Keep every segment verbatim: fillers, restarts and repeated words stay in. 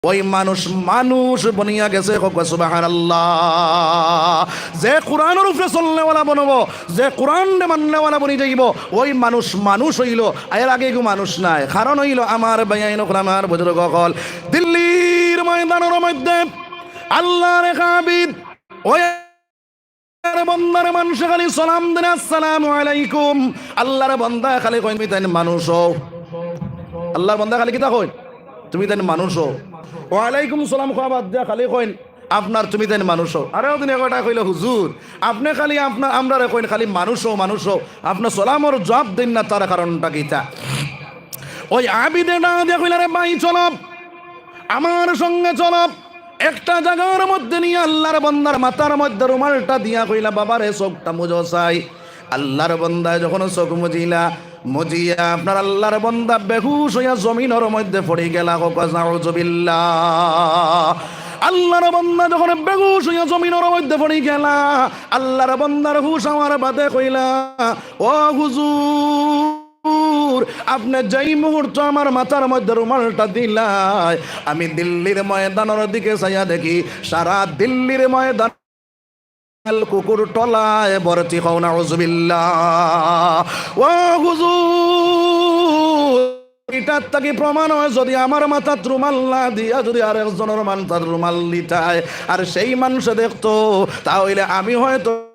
ওই মানুষ মানুষ বনিয়া গেছে, কউক্কা সুবহানাল্লাহ। যে কোরআনর উপরে চলনেওয়ালা বনবো, যে কোরআনরে মাননেওয়ালা বনি যাইবো, ওই মানুষ মানুষ অইলো, এর আগে কেউ মানুষ নায়। কারণ অইলো আমার ভাইয়াইন অকল, আমার বুজুর্গ অকল, দিল্লির ময়দানর মধ্যে আল্লাহর এক আবিদ, ওই আল্লাহর বন্দারে মানষে খালি সালাম দেইন, "আসসালামু আলাইকুম।" আল্লাহর বন্দায় খালি কইন, "তুমি তাইন মানুষ অও।" আল্লাহর বন্দায় খালি কিতা কইন? "তুমি তাইন মানুষ অও।" ওয়ালাইকুম সালাম কওয়া বাদ দিয়া খালি কইন, "আপনার তুমি তাইন মানুষ অও।" আরো দিন একটা কইলো, "হুজুর, আপনে খালি আপনার, আমরারে কইন খালি মানুষ অও, মানুষ অও, আপনার সালামর জবাব দেইন না, তার কারণটা কিতা?" ওই আবিদে ডাক দিয়া কইলা, "রে ভাই, চলো, আমার সঙ্গে চলো।" একটা জাগার মধ্যে নিয়া আল্লাহর বন্দার মাথার মধ্যে রুমালটা দিয়া কইলা, "বাবারে, চউখটা মুজো চাই।" আল্লাহর বন্দায় যখন চউখ মুজিলা, মুজিয়া আপনার আল্লাহর বন্দা বেহুশ অইয়া জমিনর মধ্যে পড়ি গেলা। কউক্কা নাউজুবিল্লাহ। আল্লাহর বন্দা যখন বেহুশ অইয়া জমিনর মধ্যে পড়ি গেলা, আল্লাহর বন্দার হুশ আওয়ার বাদে কইলা, "ও হুজুর, আপনে যেই মুহূর্ত আমার মাথার মধ্যে রুমালটা দিলায়, আমি দিল্লির ময়দানর দিকে চাইয়া দেখি, সারা দিল্লির ময়দান কুকুর টলায় ভর্তি।" কও নাউজুবিল্লাহ। ও হুজুর, ইটার থাকি প্রমাণ অয়, যদি আমার মাথাত রুমাল না দিয়া যদি আরেকজনর মাথাত রুমাল দিতায়, আর সেই মানষে দেখতো, তা অইলে আমি হয়তো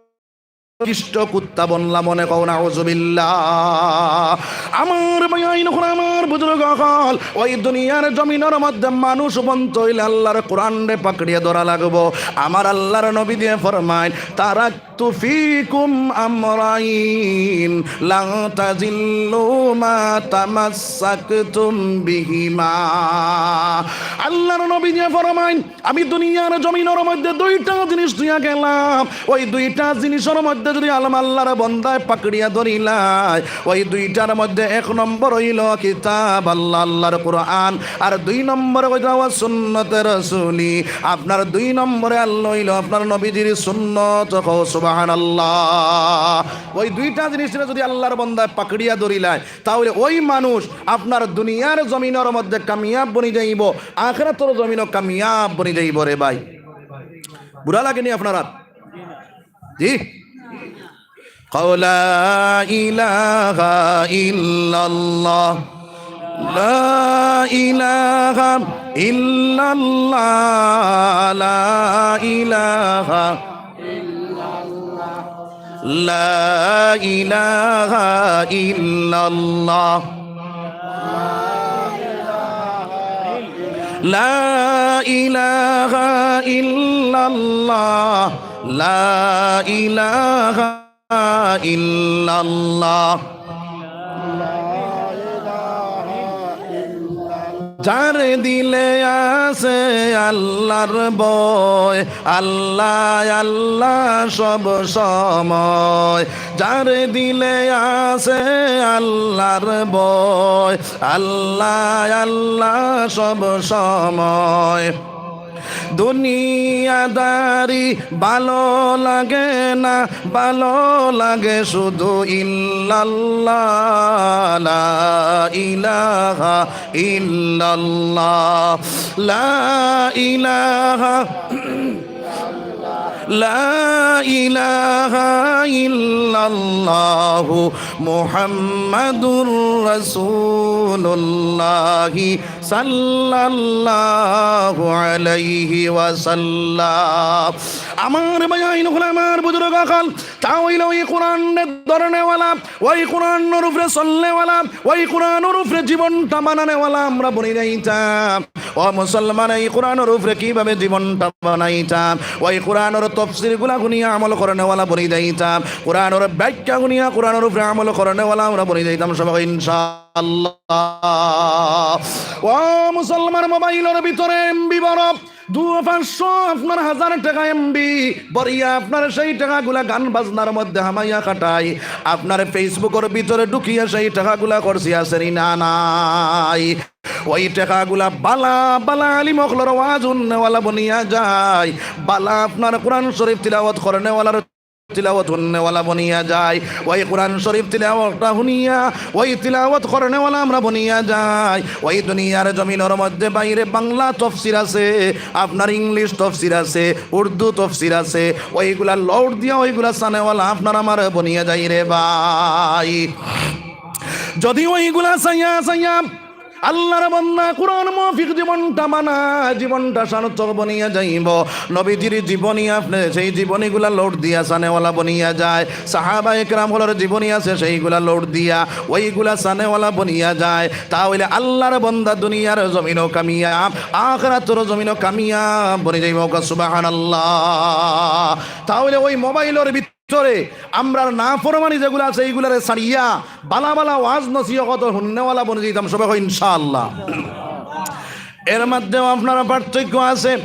নিকৃষ্ট কুত্তা বনলাম অনে। কও নাউজুবিল্লাহ। আমার ভাইয়াইন অকল, আমার বুজুর্গ অকল, ওই দুনিয়ার জমিনর মধ্যে মানুষ বনতো অইলে আল্লাহর কোরআনরে পাকড়িয়া ধরা লাগবো। আমার আল্লাহর নবীজিয়ে ফরমাইন, "তারাকতু ফিকুম আমরাইন লান তাজিল্লু মা তামাসসাকতুম বিহিমা।" আল্লাহর নবীজিয়ে ফরমাইন, আমি দুনিয়ার জমিনর মধ্যে দুইটা জিনিস থইয়া গেলাম, ওই দুইটা জিনিসর মধ্যে যদি আলম আল্লাহর বন্দায় পাকড়িয়া ধরিলায়, ওই দুইটার মধ্যে এক নম্বর অইলো কিতাব আল্লাহ, আল্লাহর কোরআন, আর দুই নম্বরে কইতা ওয়া সুন্নতে রসুলি। আপনার দুই নম্বরে আল্লাহ অইলো আপনার নবীজির সুন্নত। কও সুবহানাল্লাহ। ওই দুইটা জিনিসরে যদি আল্লাহর বন্দায় পাকড়িয়া ধরিলায়, তা অইলে ওই মানুষ আপনার দুনিয়ার জমিনর মধ্যে কামিয়াব বনি যাইবো, আখিরাতর জমিনও কামিয়াব বনি যাইবো রে ভাই। বুরা লাগেনি আপনারার? জি? কও লা ইলাহা ইল্লাল্লাহ, লা ইলাহা ইল্লাল্লাহ, লা ইলাহা لا إله إلا الله. لا إله إلا الله. لا إله إلا الله. যার দিলে আছে আল্লাহর ভয়, আল্লাহ, আল্লাহ সব সময়। যার দিলে আছে আল্লাহর ভয়, আল্লাহ, আল্লাহ সব সময়। দুনিয়াদারি ভালো লাগে না, ভালো লাগে শুধু ইল্লাল্লাহ, লা ইলাহা ইল্লাল্লাহ, লা ইলাহা, লা ইলাহা ইল্লাল্লাহু মুহাম্মাদুর রাসূলুল্লাহি সাল্লাল্লাহু আলাইহি ওয়াসাল্লাম। আমার ভাইয়াইন অকল, আমার বুজুর্গ অকল, তা অইলো ওই কোরআনরে ধরনেওয়ালা, ওই কোরআনর উপরে চলনেওয়ালা, ওই কোরআনর উপরে জীবনটা বানানেওয়ালা আমরা বনি যাইতাম। ও মুসলমান, এই কোরআনর উপরে কিভাবে জীবনটা বানাইতাম? ওই কোরআনর তফসিরগুলা হুনিয়া আমল করনেওয়ালা বনি যাইতাম। কোরআনর ব্যাখ্যা হুনিয়া কোরআনর উপরে আমল করনেওয়ালা আমরা বনি যাইতাম সবাই ইনশাআল্লাহ। ও মুসলমান, মোবাইলর ভিতরে এমবি বড়, দুই পাঁচশো আপনার হাজার টেকা এমবি ভরিয়া আপনার সেই টেকাগুলা গান বাজনার মধ্যে হামাইয়া খাটাই, আপনার Facebook-অর ভিতরে ঢুকিয়া সেই টেকাগুলা খরচি আছে নি না নাই? ওই টেকাগুলা বালা বালা আলিম অকলর ওয়াজ হুননেওয়ালা বনিয়া যায়, বালা আপনার কোরআন শরীফ তিলাওয়াত করনেওয়ালার তিলাওয়াত হুননেওয়ালা বনিয়া যাই, ওই কোরআন শরীফ তিলাওয়াতটা হুনিয়া ওই তিলাওয়াত করনেওয়ালা আমরা বনিয়া যাই। ওই দুনিয়ার জমিনর মধ্যে বাইরে বাংলা তফসির আছে, আপনার ইংলিশ তফসির আছে, উর্দু তফসির আছে, ওইগুলা লোড দিয়া ওইগুলা চানেওয়ালা আপনার আমার বনিয়া যাই রে ভাই। যদি ওইগুলা চাইয়া চাইয়া আল্লাহর বান্দা কোরআন মাফিক জীবনটা বানায়, জীবনটা সার্থক বনিয়া যাইব। নবীজির জীবনী, আপনে সেই জীবনীগুলা লোড দিয়া চানেওয়ালা বনিয়া যায়। সাহাবা একরাম হকলর জীবনী আছে, সেইগুলা লোড দিয়া ওইগুলা চানেওয়ালা বনিয়া যায়। তা অইলে আল্লাহর বান্দা দুনিয়ার জমিনও কামিয়াব, আখিরাতর জমিনও কামিয়াব বনি যাইব। সুবহানাল্লাহ। তা অইলে ওই মোবাইলর ভিতরে আমরার নাফরমানি যেগুলা আছে, এইগুলারে ছাড়িয়া বালা বালা ওয়াজ নসিহত হুননেওয়ালা বনি যাইতাম সবে, ইনশাআল্লাহ। এর মধ্যেও আপনারা পার্থক্য আছে।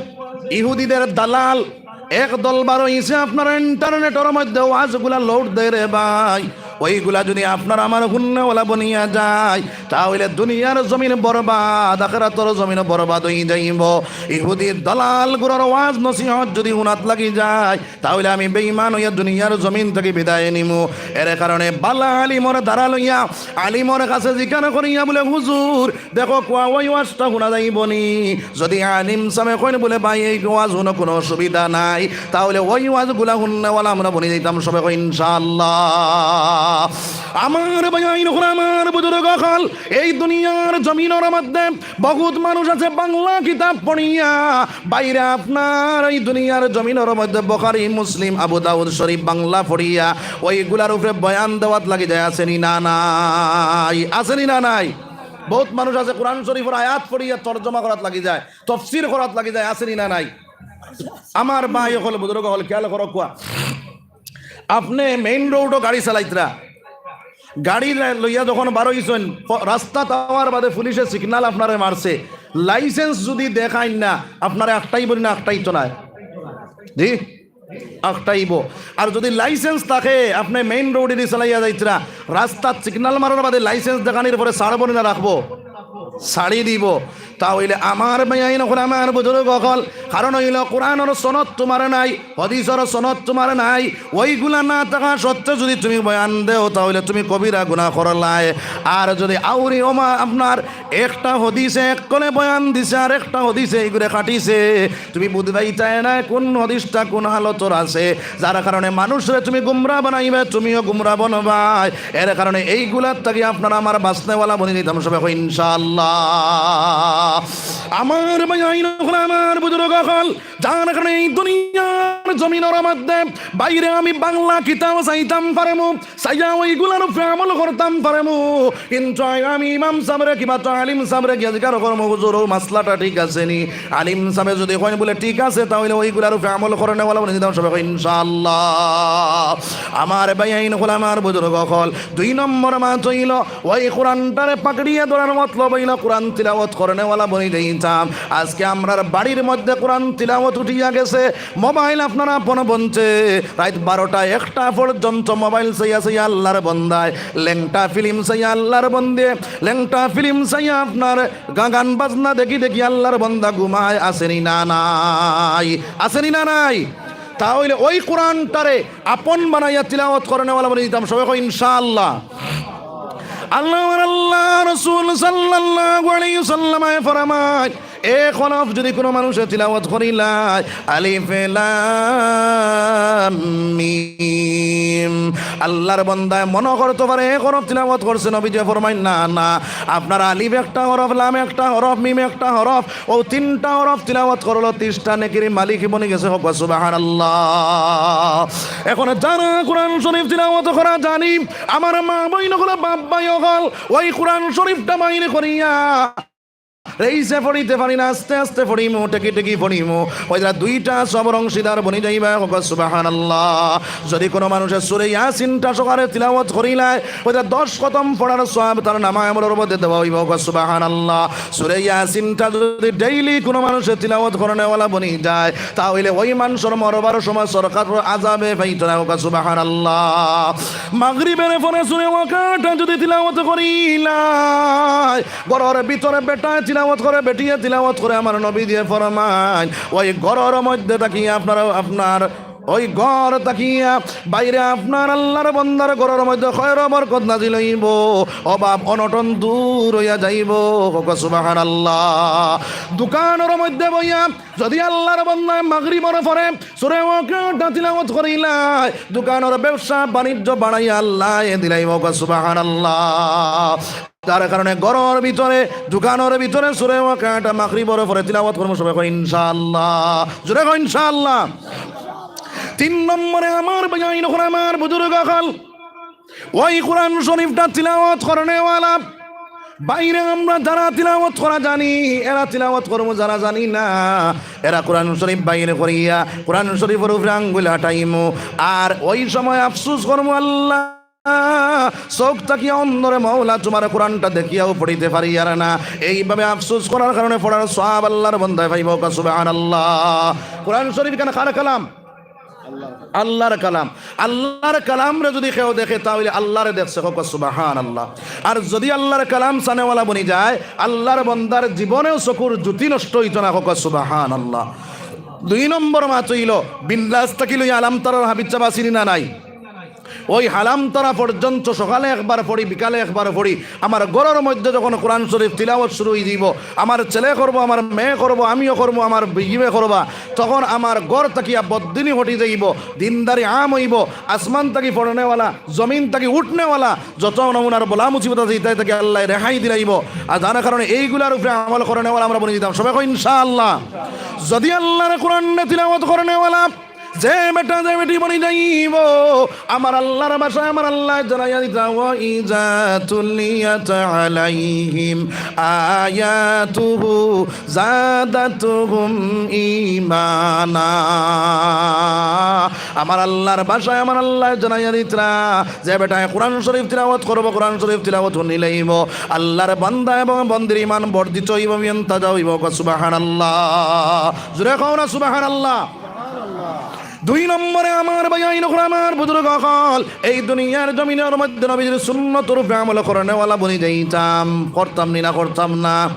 ইহুদিদের দালাল এক দল বার অইছে আপনারা ইন্টারনেটর মধ্যে ওয়াজগুলা লোড দেয় রে ভাই, ওইগুলা যদি আপনার আমার হুননেওয়ালা বনিয়া যায়, তা অইলে দুনিয়ার জমিন বরবাদ, আখিরাতর জমিন বরবাদ অই যাইব। ইহুদি দালালগুলার ওয়াজ নসিহত যদি হুনাত লাগি যায়, তা অইলে আমি বেঈমান অইয়া দুনিয়ার জমিন থাকি বিদায় নিমু। এর কারণে বালা আলিমর দ্বারা লইয়া আলিমর কাছে জিকার করিয়া বুলে, "হুজুর, দেখো কুয়া ওই ওয়াজটা হুনা যাইবনি?" যদি আলিম সাবে কইন বুলে, "ভাই, এই ওয়াজ হুনো, কুনু অসুবিধা নাই," তা অইলে ওই ওয়াজগুলা হুননেওয়ালা আমরা বনি যাইতাম সবে, ইনশাআল্লাহ। আমার ভাইয়াইন অকল, আমার বুজুর্গ অকল, এই দুনিয়ার জমিনর মধ্যে বহুত মানুষ আছে বাংলা কিতাব পড়িয়া বাইরে আপনার এই দুনিয়ার জমিনর মধ্যে বুখারী, মুসলিম, আবু দাউদ শরীফ বাংলা পড়িয়া ওইগুলার উপরে বয়ান দেওয়াত লাগি যায়, আছে নি না নাই? আছে নি না নাই? বহুত মানুষ আছে কোরআন শরীফর আয়াত পড়িয়া তর্জমা করাত লাগি যায়, তফসির করাত লাগি যায়, আছে নি না নাই? আমার ভাই অকল, বুজুর্গ অকল, খেয়াল করো কুয়া। আপনে মেইন রোডো গাড়ি চালাইতরা, গাড়ি ল-, লইয়া যখন বার অইছইন, প-, রাস্তাত আওয়ার বাদে পুলিশে সিগনাল আপনারে মারছে, লাইসেন্স যদি দেখাইন না, আপনারে আটকাইবো না, আটকাইতো নায়? জি, আটকাইবো। আর যদি লাইসেন্স থাকে, আপনে মেইন রোডেদি চালাইয়া যাইতরা, রাস্তাত সিগনাল মারার বাদে লাইসেন্স দেখানির পরে ছাড়বো না রাখবো? ছাড়ি দিবো। তা অইলে আমার ভাইয়াইন অকল, আমার বুজুর্গ অকল, কারণ অইলো কোরআনর সনদ তুমার নাই, হাদিসর সনদ তুমার নাই, ওইগুলা না থাকা সত্ত্বে যদি তুমি বয়ান দেও, তা অইলে তুমি কবিরা গুনাহ করলায়। আর যদি আউরি ওমা আপনার একটা হাদিসে এক কলে বয়ান দিছে আর একটা হাদিসে এইগুরে কাটিছে, তুমি বুঝবায় তাই না কোন হাদিসটা কোন হালতর আছে, যার কারণে মানুষরে তুমি গুমরা বানাইবায়, তুমিও গুমরা বনবায়। এর কারণে এইগুলার থাকি আপনার আমার বাঁচনেওয়ালা বনি যাইতাম সবে, ইনশাআল্লাহ। আমার ভাইয়াইন অকল, আমার বুজুর্গ অকল, যার কারণে এই দুনিয়ার জমিনর মধ্যে বাইরে আমি বাংলা কিতাব চাইতাম পারমু, চাইয়া ওইগুলার উপরে আমল করতাম পারমু, কিন্তু আই-, আমি ইমাম সাবরে কিবা তো আলিম সাবরে গিয়া জিকার করমু, "হুজুর, অউ মাসলাটা ঠিক আছে নি?" আলিম সাবে যদি কইন বুলে, "ঠিক আছে," তা অইলে ওইগুলার উপরে আমল করনেওয়ালা বনি যাইতাম সবে, ইনশাআল্লাহ। আমার ভাইয়াইন অকল, আমার বুজুর্গ অকল, দুই নম্বর মাত অইলো, ওই কোরআনটারে পাকড়িয়া ধরার মতলব অইলো কোরআন তিলাওয়াত করনেওয়ালা বনি যাইতাম। আজকে আমরার বাড়ির মধ্যে কোরআন তিলাওয়াত উঠিয়া গেছে, মোবাইল আপনার আপন বনছে, রাইত বারোটা একটা পর্যন্ত মোবাইল চাইয়া চাইয়া আল্লাহর বন্দায়, লেংটা ফিল্ম চাইয়া আল্লাহর বন্দে, লেংটা ফিল্ম চাইয়া আপনার গা-, গান বাজনা দেখি দেখি আল্লাহর বন্দা ঘুমায়, আছে নি না নাই? আছে নি না নাই? তা অইলে ওই কোরআনটারে আপন বানাইয়া তিলাওয়াত করনেওয়ালা বনি যাইতাম সবে, ইনশাআল্লাহ। আল্লাহ, আল্লাহ রসুল সাল্লাল্লাহু আলাইহি ওয়াসাল্লামে ফরমায়, এক হরফ যদি কোনো মানুষে তিলাওয়াত করিলায়, আলিফ লাম মিম, আল্লাহর বন্দায় মনো করতো পারে এক হরফ তিলাওয়াত করছে, নবীজি ফরমাইন, "না, না, আপনার আলিফ একটা হরফ, লাম একটা হরফ, মিম একটা হরফ, অউ তিনটা হরফ তিলাওয়াত করলো, তিরিশটা নেকির মালিক বনি গেছে।" কউক্কা সুবহানাল্লাহ। এখন যারা কোরআন শরীফ তিলাওয়াত করা জানি, আমার মা বইন অকল, বাপ ভাই অকল, ওই কোরআন শরীফটা বাইর করিয়া রেইসে পড়িতে পারি না, আস্তে আস্তে পড়িমু, টেকি টেকি পড়িমু। ওই যারা দুইটা সওয়াবর অংশীদার বনি যাইবা, কউক্কা সুবহানাল্লাহ। যদি কোনো মানুষে সূরা ইয়াসিনটা সহকারে তিলাওয়াত করিলায়, ওই যারা দশ খতম পড়ার সওয়াব তার নামায় আমলর মধ্যে দেওয়া অইবো, কউক্কা সুবহানাল্লাহ। সূরা ইয়াসিনটা যদি ডেইলি কোনো মানুষে তিলাওয়াত করনেওয়ালা বনি যায়, তা অইলে ওই মানষর মরবার সময় সরকারর আজাবে পাইতো না, কউক্কা সুবহানাল্লাহ। মাগরিবের পরে সূরা ওয়াকিয়াটা যদি তিলাওয়াত করিলায়, ঘরর ভিতরে বেটায় তিলাওয়াত করে, বেটিয়ে তিলাওয়াত করে, আমার নবীজিয়ে ফরমাইন, ওই ঘরর মধ্যে থাকি আপনার, আপনার ওই ঘর থাকিয়া বাইরে আপনার আল্লাহর বন্দার ঘরর মধ্যে খয়র বরকত নাজিল অইবো, অভাব অনটন দূর অইয়া যাইবো। কউক্কা সুবহানাল্লাহ। দোকানর মধ্যে বইয়া যদি আল্লাহর বন্দায় মাগরিবর পরে সূরা ওয়াকিআটা তিলাওয়াত করিলায়, দোকানর ব্যবসা বাণিজ্য বাড়াইয়া আল্লায় দিলাইবো। কউক্কা সুবহানাল্লাহ। যার কারণে ঘরর ভিতরে, দোকানর ভিতরে সূরা ওয়াকিআটা মাগরিবর পরে তিলাওয়াত করমু, সবে কও ইনশাআল্লাহ। জোরে কও ইনশাআল্লাহ। তিন নম্বরে আমার ভাইয়াইন অকল, আমার বুজুর্গ অকল, ওই কোরআন শরীফটা তিলাওয়াত করনেওয়ালা বাইরে আমরা যারা তিলাওয়াত করা জানি, এরা তিলাওয়াত করমু, যারা জানি না, এরা কোরআন শরীফ বাইরে করিয়া কোরআন শরীফর উপরে আঙ্গুল আটাইমু। আর ওই সময় আফসোস করমু, আল্লাহ, চউখ থাকিয়া অন্ধরে মওলা তুমার কোরআনটা দেখিয়াও পড়িতে পারিয়ার না। এইভাবে আফসোস করার কারণে পড়ার সওয়াব আল্লাহর বন্দায় পাইবো। কউক্কা সুবহানাল্লাহ। কোরআন শরীফ কেন কার কালাম? আল্লাহর কালাম। আল্লাহর কালামরে যদি কেউ দেখে, তা অইলে আল্লাহরে দেখছে। কউক্কা সুবহানাল্লাহ। আর যদি আল্লাহর কালাম চানেওয়ালা বনি যায়, আল্লাহর বন্দার জীবনেও চকুর জ্যোতি নষ্ট অইতো না। কউক্কা সুবহানাল্লাহ। দুই নম্বর মাত অইলো, বিন্দাস থাকি লইয়া আলাম তারার হাফিজ সাব আছইন নি না নাই? ওই আলাম তারা পর্যন্ত সকালে একবার পড়ি, বিকালে একবার পড়ি। আমার ঘরর মধ্যে যখন কোরআন শরীফ তিলাওয়াত শুরু অইযিবো, আমার ছেলে করবো, আমার মেয়ে করবো, আমিও করবো, আমার বিবিয়ে করবা, তখন আমার ঘর থাকিয়া বদদিনি হটি যাইবো, দিনদারি আম অইবো, আসমান থাকি পড়নেওয়ালা, জমিন থাকি উঠনেওয়ালা, যত নমুনার বালা মুসিবত আছে, ইতায় থাকি আল্লায় রেহাই দিলাইবো। আর যার কারণে এইগুলার উপরে আমল করনেওয়ালা আমরা বনি যাইতাম। সবে কও ইনশাআল্লাহ। যদি আল্লাহর কোরআন তিলাওয়াত করনেওয়ালা যে বেটা যে বেটি বনি যাইবো, আমার আল্লাহর ভাষায় আমার আল্লায় জানাইয়া দিতা, "ওয়া ইযা তুলিয়াত আলাইহিম আয়াতুহু জাদাতুহুম ঈমানা।" আমার আল্লাহর ভাষায় আমার আল্লায় জানাইয়া দিতরা, যে বেটায় কোরআন শরীফ তিলাওয়াত করবো, কোরআন শরীফ তিলাওয়াত হুনিলাইবো, আল্লাহর বান্দা এবং বন্দির ঈমান বর্ধিত অইবো, মিয়ান তাজা অইবো। কও সুবহানাল্লাহ। জোরে কও না সুবহানাল্লাহ। দুই নম্বরে আমার ভাইয়াইন অকল, আমার বুজুর্গ অকল, এই দুনিয়ার জমিনর মধ্যে নবীজির সুন্নতর উপরে আমল করনেওয়ালা বনি যাইতাম, করতাম নি না, করতাম না?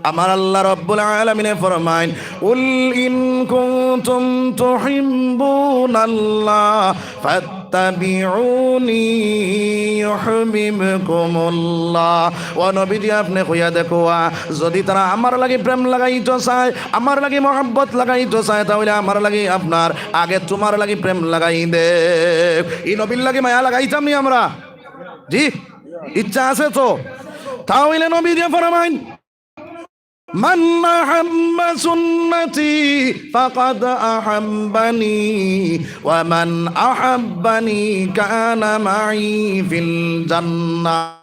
আমার আল্লাহ রাব্বুল আলামিনে ফরমাইন, "কুল ইন কুনতুম তুহিব্বুনাল্লাহ ফাত্তাবিউনি ইউহবিবকুমুল্লাহ।" ও নবীজি, আপনে কইয়া দেখউক্কা, যদি তারা আমার লাগি প্রেম লাগাইতো চায়, আমার লাগি মহব্বত লাগাইতো চায়, তা অইলে আমার লাগি আপনার আগে তুমার লাগি প্রেম লাগাই দেউক। ই নবীর লাগি মায়া লাগাইতাম নি আমরা? জি, ইচ্ছা আছে তো? তা অইলে নবীজিয়ে ফরমাইন, "মান আহাব্বা সুন্নতি ফাকাদ আহাব্বানি, ওয়া মান আহাব্বানি কানা মাই ফিল জান্নাহ।"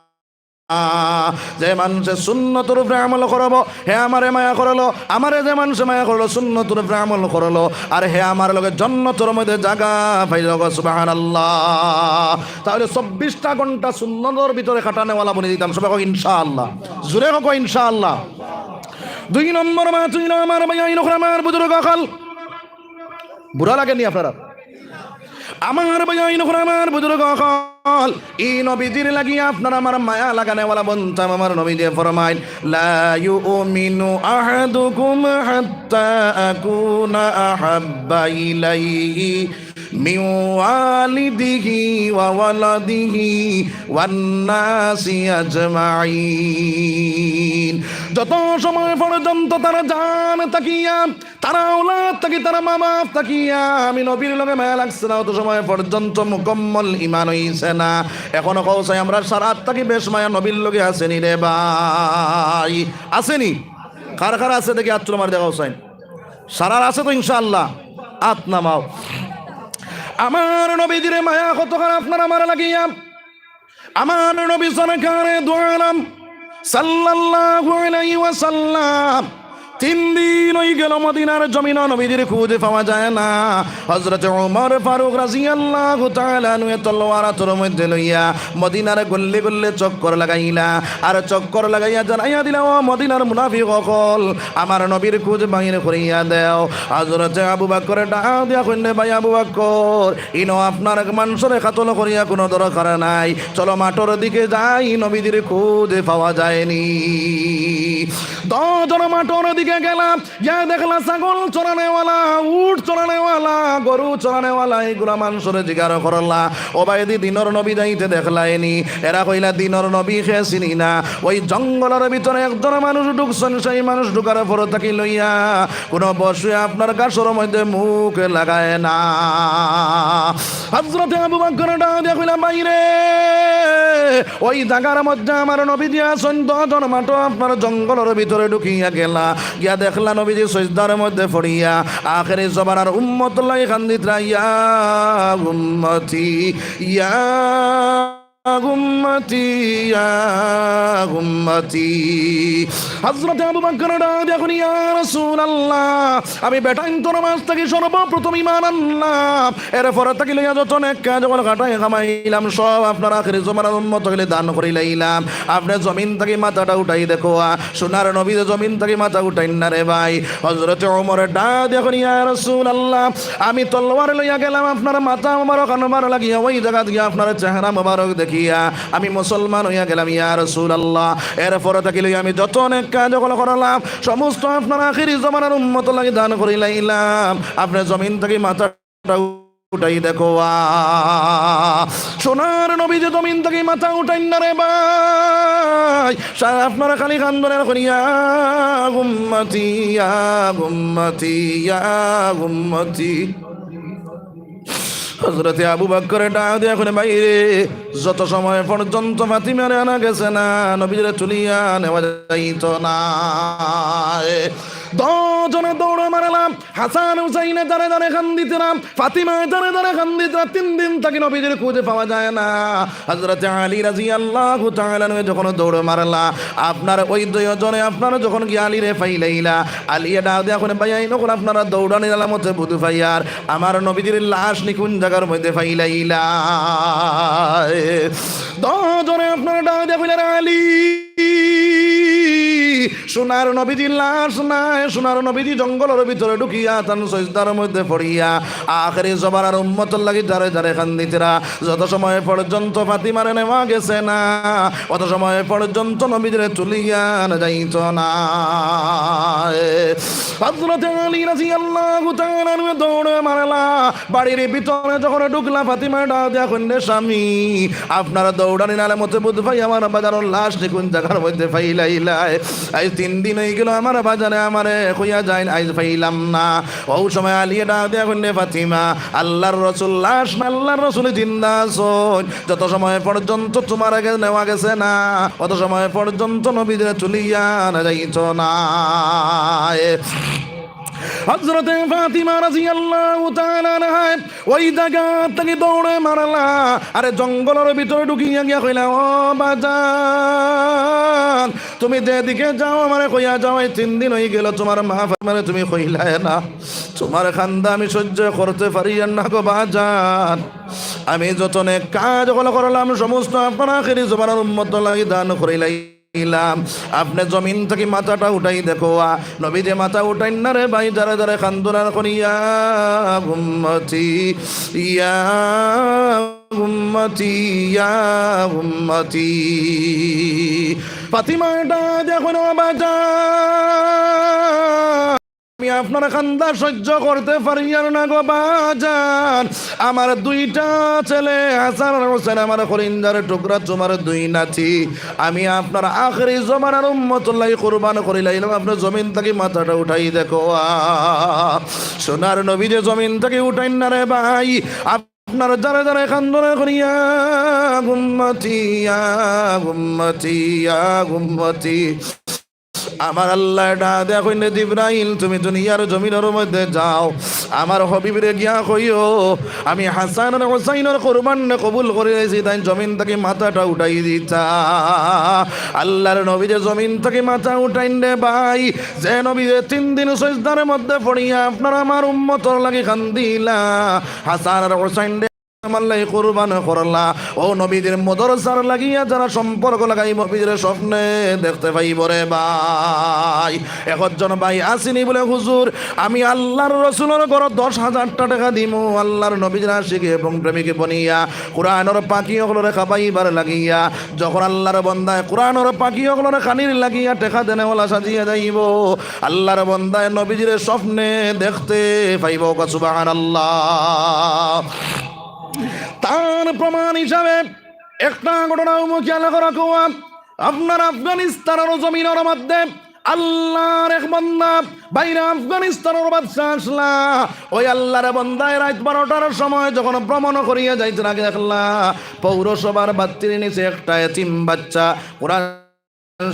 যে মানষে সুন্নতর উপরে আমল করবো, হে আমারে মায়া করলো, আমারে যে মানষে মায়া করলো, সুন্নতর উপরে আমল করলো, আর হে আমার লগে জন্নতর মধ্যে জাগা পাইলো। কও সুবহানাল্লাহ। তা অইলে চব্বিশটা ঘন্টা সুন্নতর ভিতরে কাটানেওয়ালা বনি যাইতাম। সবে কও ইনশাআল্লাহ। জোরে কও ইনশাআল্লাহ। দুই নম্বর মাত অইলো আমার ভাইয়াইন অকল, আমার বুজুর্গ অকল, বুরা লাগে নি আপনারার? আমার ভাইয়াইন অকল, আমার বুজুর্গ অকল, ই নবীজির লাগি আপনার আমার মায়া লাগানেওয়ালা বনতাম। আমার নবীজিয়ে ফরমাইন, "লা ইউমিনু আহাদুকুম হাত্তা আকুনা আহাব্বা ইলাইহি মিন ওয়ালিদিহি ওয়া ওয়ালাদিহি ওয়ান নাসি আজমাইন।" যত সময় পর্যন্ত তার জান থাকিয়া, তার আওলাদ থাকি, তার মা বাপ থাকিয়া আমি নবীর লগে মায়া লাগছে না, অত সময় পর্যন্ত মুকম্মল ঈমান অইছে না। অখন কও চাই, আমরার সারার থাকি বেশ মায়া নবীর লগে আছে নি রে ভাই? আছে নি? কার কার আছে দেখি আত তুলো, আমারে দেখাও চাই। সারার আছে তো ইনশাআল্লাহ? আত নামাও। আমার নবীজিরে মায়া কতখান আপনার আমার লাগিয়া। আমার নবী সরকারে দু আলম সাল্লাল্লাহু আলাইহি ওয়াসাল্লাম, তিন দিন অইগেলো মদিনার জমিনো নবীজির খুঁজে পাওয়া যায় না। হযরত ওমর ফারুক রাদিয়াল্লাহু তাআলা আনহুয়ে তলোয়ার আতর মধ্যে লইয়া মদিনার গল্লি গল্লি চক্কর লাগাইলা, আর চক্কর লাগাইয়া জানাইয়া দিলা, "ও মদিনার মুনাফিক অকল, আমার নবীর খুঁজ বাইর করিয়া দেও।" হযরত আবু বকর ডাক দিয়া কইন, "ভাই আবু বকর, ইনো আপনার এক মানষরে কাতল করিয়া কুনু দরকার নাই, চলো মাঠর দিকে যাই, নবীজির খুঁজ পাওয়া যায়নি।" দশ জন মাঠর দিকে গেলা, গিয়া দেখলা ছাগল চরানেওয়ালা, উট চরানেওয়ালা, গরু চরানেওয়ালা, ইগুলা মানষরে জিগার করলা, "ও ভাইদি, দিনর নবী যাইতে দেখলায়নি?" এরা কইলা, "দিনর নবী কে চিনি না।" ওই জঙ্গলর ভিতরে একজন মানুষ ঢুকছইন, সেই মানুষ ঢুকার পর থাকি লইয়া কুনু পশুয়ে আপনার ঘাসর মধ্যে মুখ লাগায় না। হযরতে আবু বকর ডাক দিয়া কইলা, "ভাইরে, ওই জাগার মধ্যে আমার নবীজি আছইন, দশজন মাত্র আপনার জঙ্গলর ভিতরে ঢুকিয়া গেলা, গিয়া দেখলা নবীজি সইজদার মধ্যে পড়িয়া আখেরি জমানার উম্মতর লাগি কান্দিতরা, ইয়া উম্মতি, ইয়া উম্মতি, ইয়া উম্মতি।" হযরতে আবু বকর ডাক দিয়া কইন, "ইয়া রাসূলুল্লাহ, আমি বেটাইন্তর মাঝ থাকি সর্বপ্রথম ঈমান আনলাম, এরপরে থাকি লইয়া যত নেক কাজ অকল খাটাই কামাইলাম, সব আপনার আখেরি জমানার উম্মত অকলরে দান করিলাইলাম। আপনে জমিন থাকি মাথাটা উঠাই দেখো, আ, সোনার নবীয়ে জমিন থাকি মাথা উঠাইন না রে ভাই।" হযরতে ওমরে ডাক দিয়া কইন, "ইয়া রাসূলুল্লাহ, আমি তলোয়ার লইয়া গেলাম আপনার মাথা মোবারক আনবার লাগিয়া, ওই জাগাত গিয়া আপনার চেহারা মোবারক দেখিয়া আমি মুসলমান অইয়া গেলাম, ইয়া রাসূলুল্লাহ। এরপরে থাকি লইয়া আমি যত নেক কাজ অকল করলাম, সমস্ত আপনার আখেরি জমানার উম্মতর লাগি দান করিলাইলাম। আপনে জমিন থাকি মাথাটা উঠাই দেখো, আ, সোনার নবীয়ে জমিন থাকি মাথা উঠাইন না রে ভাই।" সা-, আপনার খালি কান্দন আর কইন, "ইয়া উম্মতি, ইয়া উম্মতি, ইয়া উম্মতি।" হযরতে আবু বকরে ডাক দিয়া কইন, "ভাইরে, যত সময় পর্যন্ত ফাতিমারে আনা গেছে না, নবীজিরে তুলিয়া নেওয়া যাইতো না।" দশজনে দৌড় মারলাম, হাসান হুসাইনে দাঁড়ে দাঁড়ে কান্দিতরা, ফাতিমায় দাঁড়ে দাঁড়ে কান্দিতরা। তিন দিন থাকি নবীজির খুঁজে পাওয়া যায় না। হযরতে আলী রাদিয়াল্লাহু তাআলা আনহু যখন দৌড় মারলা, আপনার ওই দুইজনে আপনার যখন গিয়া আলীরে পাইলাইলা, আলীয়ে ডাক দিয়া কইন, "ভাইয়াইন অকল, আপনারা দৌড়ানির আলামতে বুঝ পাইয়ার আমার নবীজির লাশ নি কুন জাগার মধ্যে পাইলাইলা?" দশজনে আপনার ডাক দিয়া কইলা, "আলী, সোনার নবীজির লাশ নাই, সোনার নবীজি জঙ্গলর ভিতরে ঢুকিয়া তান সইজদার মধ্যে পড়িয়া আখেরি জমানার উম্মতর লাগি দাঁড়ে দাঁড়ে কান্দিতরা। যত সময় পর্যন্ত ফাতিমারে নেওয়া গেছে না, অত সময় পর্যন্ত নবীজিরে তুলিয়া আনা যাইতো না।" হযরতে আলী রাদিয়াল্লাহু তাআলা আনহু দৌড় মারলা, বাড়ির ভিতরে যখন ঢুকলা, ফাতিমায় ডাক দিয়া কইন, "স্বামী, আপনারা দৌড়ানির আলামতে বুঝ পাই আমার ভাইজানর লাশ নি কুন জাগার মধ্যে পাইলাইলায়। আইজ তিন দিন অইগেল আমার ভাইজানে আমারে কইয়া যাইন, আইজ পাইলাম না।" অউ সময় আলীয়ে ডাক দিয়া কইন, "ফাতিমা, আল্লার রসুল লাশ না, আল্লার রসুল জিন্দা আছইন। যত সময় পর্যন্ত তুমারে নেওয়া গেছে না, অত সময় পর্যন্ত নবীজিরে তুলিয়া আনা যাইতো না।" হযরতে ফাতিমা রাদিয়াল্লাহু তাআলা আনহায় ওই জাগা থাকি দৌড় মারলা, আরে জঙ্গলর ভিতরে ঢুকিয়া গিয়া কইলা, "ও বাজান, তুমি যেদিকে যাও আমারে কইয়া যাও, এই তিন দিন অইগেল তুমার মা ফাতিমারে তুমি কইলায় না, তুমার কান্দা আমি সইজ্য করতে পারিয়ার না গো বাজান। আমি যত নেক কাজ অকল করলাম সমস্ত আপনার আখেরি জমানার উম্মতর লাগি দান করিলাই।" দিলাম, আপনে জমিন থাকি মাথাটা উঠাই দেখো, আ, নবীজিয়ে মাথা উঠাইন না রে ভাই, দাঁড়ে দাঁড়ে কান্দন আর কইন, ইয়া উম্মতি, ইয়া উম্মতি, ইয়া উম্মতি। ফাতিমায় ডাক দিয়া কইন, "ও বাজান, আমি আপনার কান্দা সইজ্য করতে পারিয়ার না গো বাজান। আমার দুইটা ছেলে হাসান আর হোসেন, আমার কলিজার টুকরা, তুমার দুই নাতি, আমি আপনার আখেরি জমানার উম্মতর লাগি কুরবান করিলাইলাম, আপনে জমিন থাকি মাথাটা উঠাই দেখো।" আ, সোনার নবীজিয়ে জমিন থাকি উঠাইন না রে ভাই, আপনার দাঁড়ে দাঁড়ে কান্দন আর কইন, ইয়া উম্মতি, ইয়া উম্মতি, ইয়া উম্মতি। আমার আল্লায় ডাক দিয়া কইন, "জিব্রাইল, তুমি দুনিয়ার জমিনর মধ্যে যাও, আমার হাবিবরে গিয়া কইও, আমি হাসান আর হুসাইনর কুরবানরে কবুল করিলাইছি, তাইন জমিন থাকি মাথাটা উঠাই দিতা।" আল্লার নবীজিয়ে জমিন থাকি মাথা উঠাইন রে ভাই, যে নবীজিয়ে তিন দিন সইজদার মধ্যে পড়িয়া আপনার আমার উম্মতর লাগি কান্দিলা, হাসান আর হুসাইনরে আমার লাগি কুরবান করলা। ও নবীজির মাদ্রাসার লাগিয়া যারা সম্পর্ক লাগাইবো, নবীজিরে স্বপ্নে দেখতে পাইবো রে ভাই। একজন ভাই আছেনি বলে, "হুজুর, আমি আল্লার রসুলর ঘরো দশ হাজারটা টেকা দিমু, আল্লার নবীজির আশিক এবং প্রেমিক বনিয়া, কোরআনর পাখি অকলরে খাবাইবার লাগিয়া।" যখন আল্লার বন্দায় কোরআনর পাখি অকলরে খানির লাগিয়া টেকা দেনেওয়ালা সাজিয়া যাইবো, আল্লার বন্দায় নবীজিরে স্বপ্নে দেখতে পাইবো। কও সুবহানাল্লাহ। তার প্রমাণ হিসাবে একটা ঘটনা অমুক খেয়াল করা কওয়া, আপনার আফগানিস্তানর জমিনর মধ্যে আল্লার এক বন্দা বাইরে আফগানিস্তানর বাদশা আসলা। ওই আল্লার বন্দায় রাইত বারোটার সময় যখন ভ্রমণ করিয়া যাইতে লাগে, দেখলা পৌরসভার বাত্তির নিচে একটা এতিম বাচ্চা কোরআন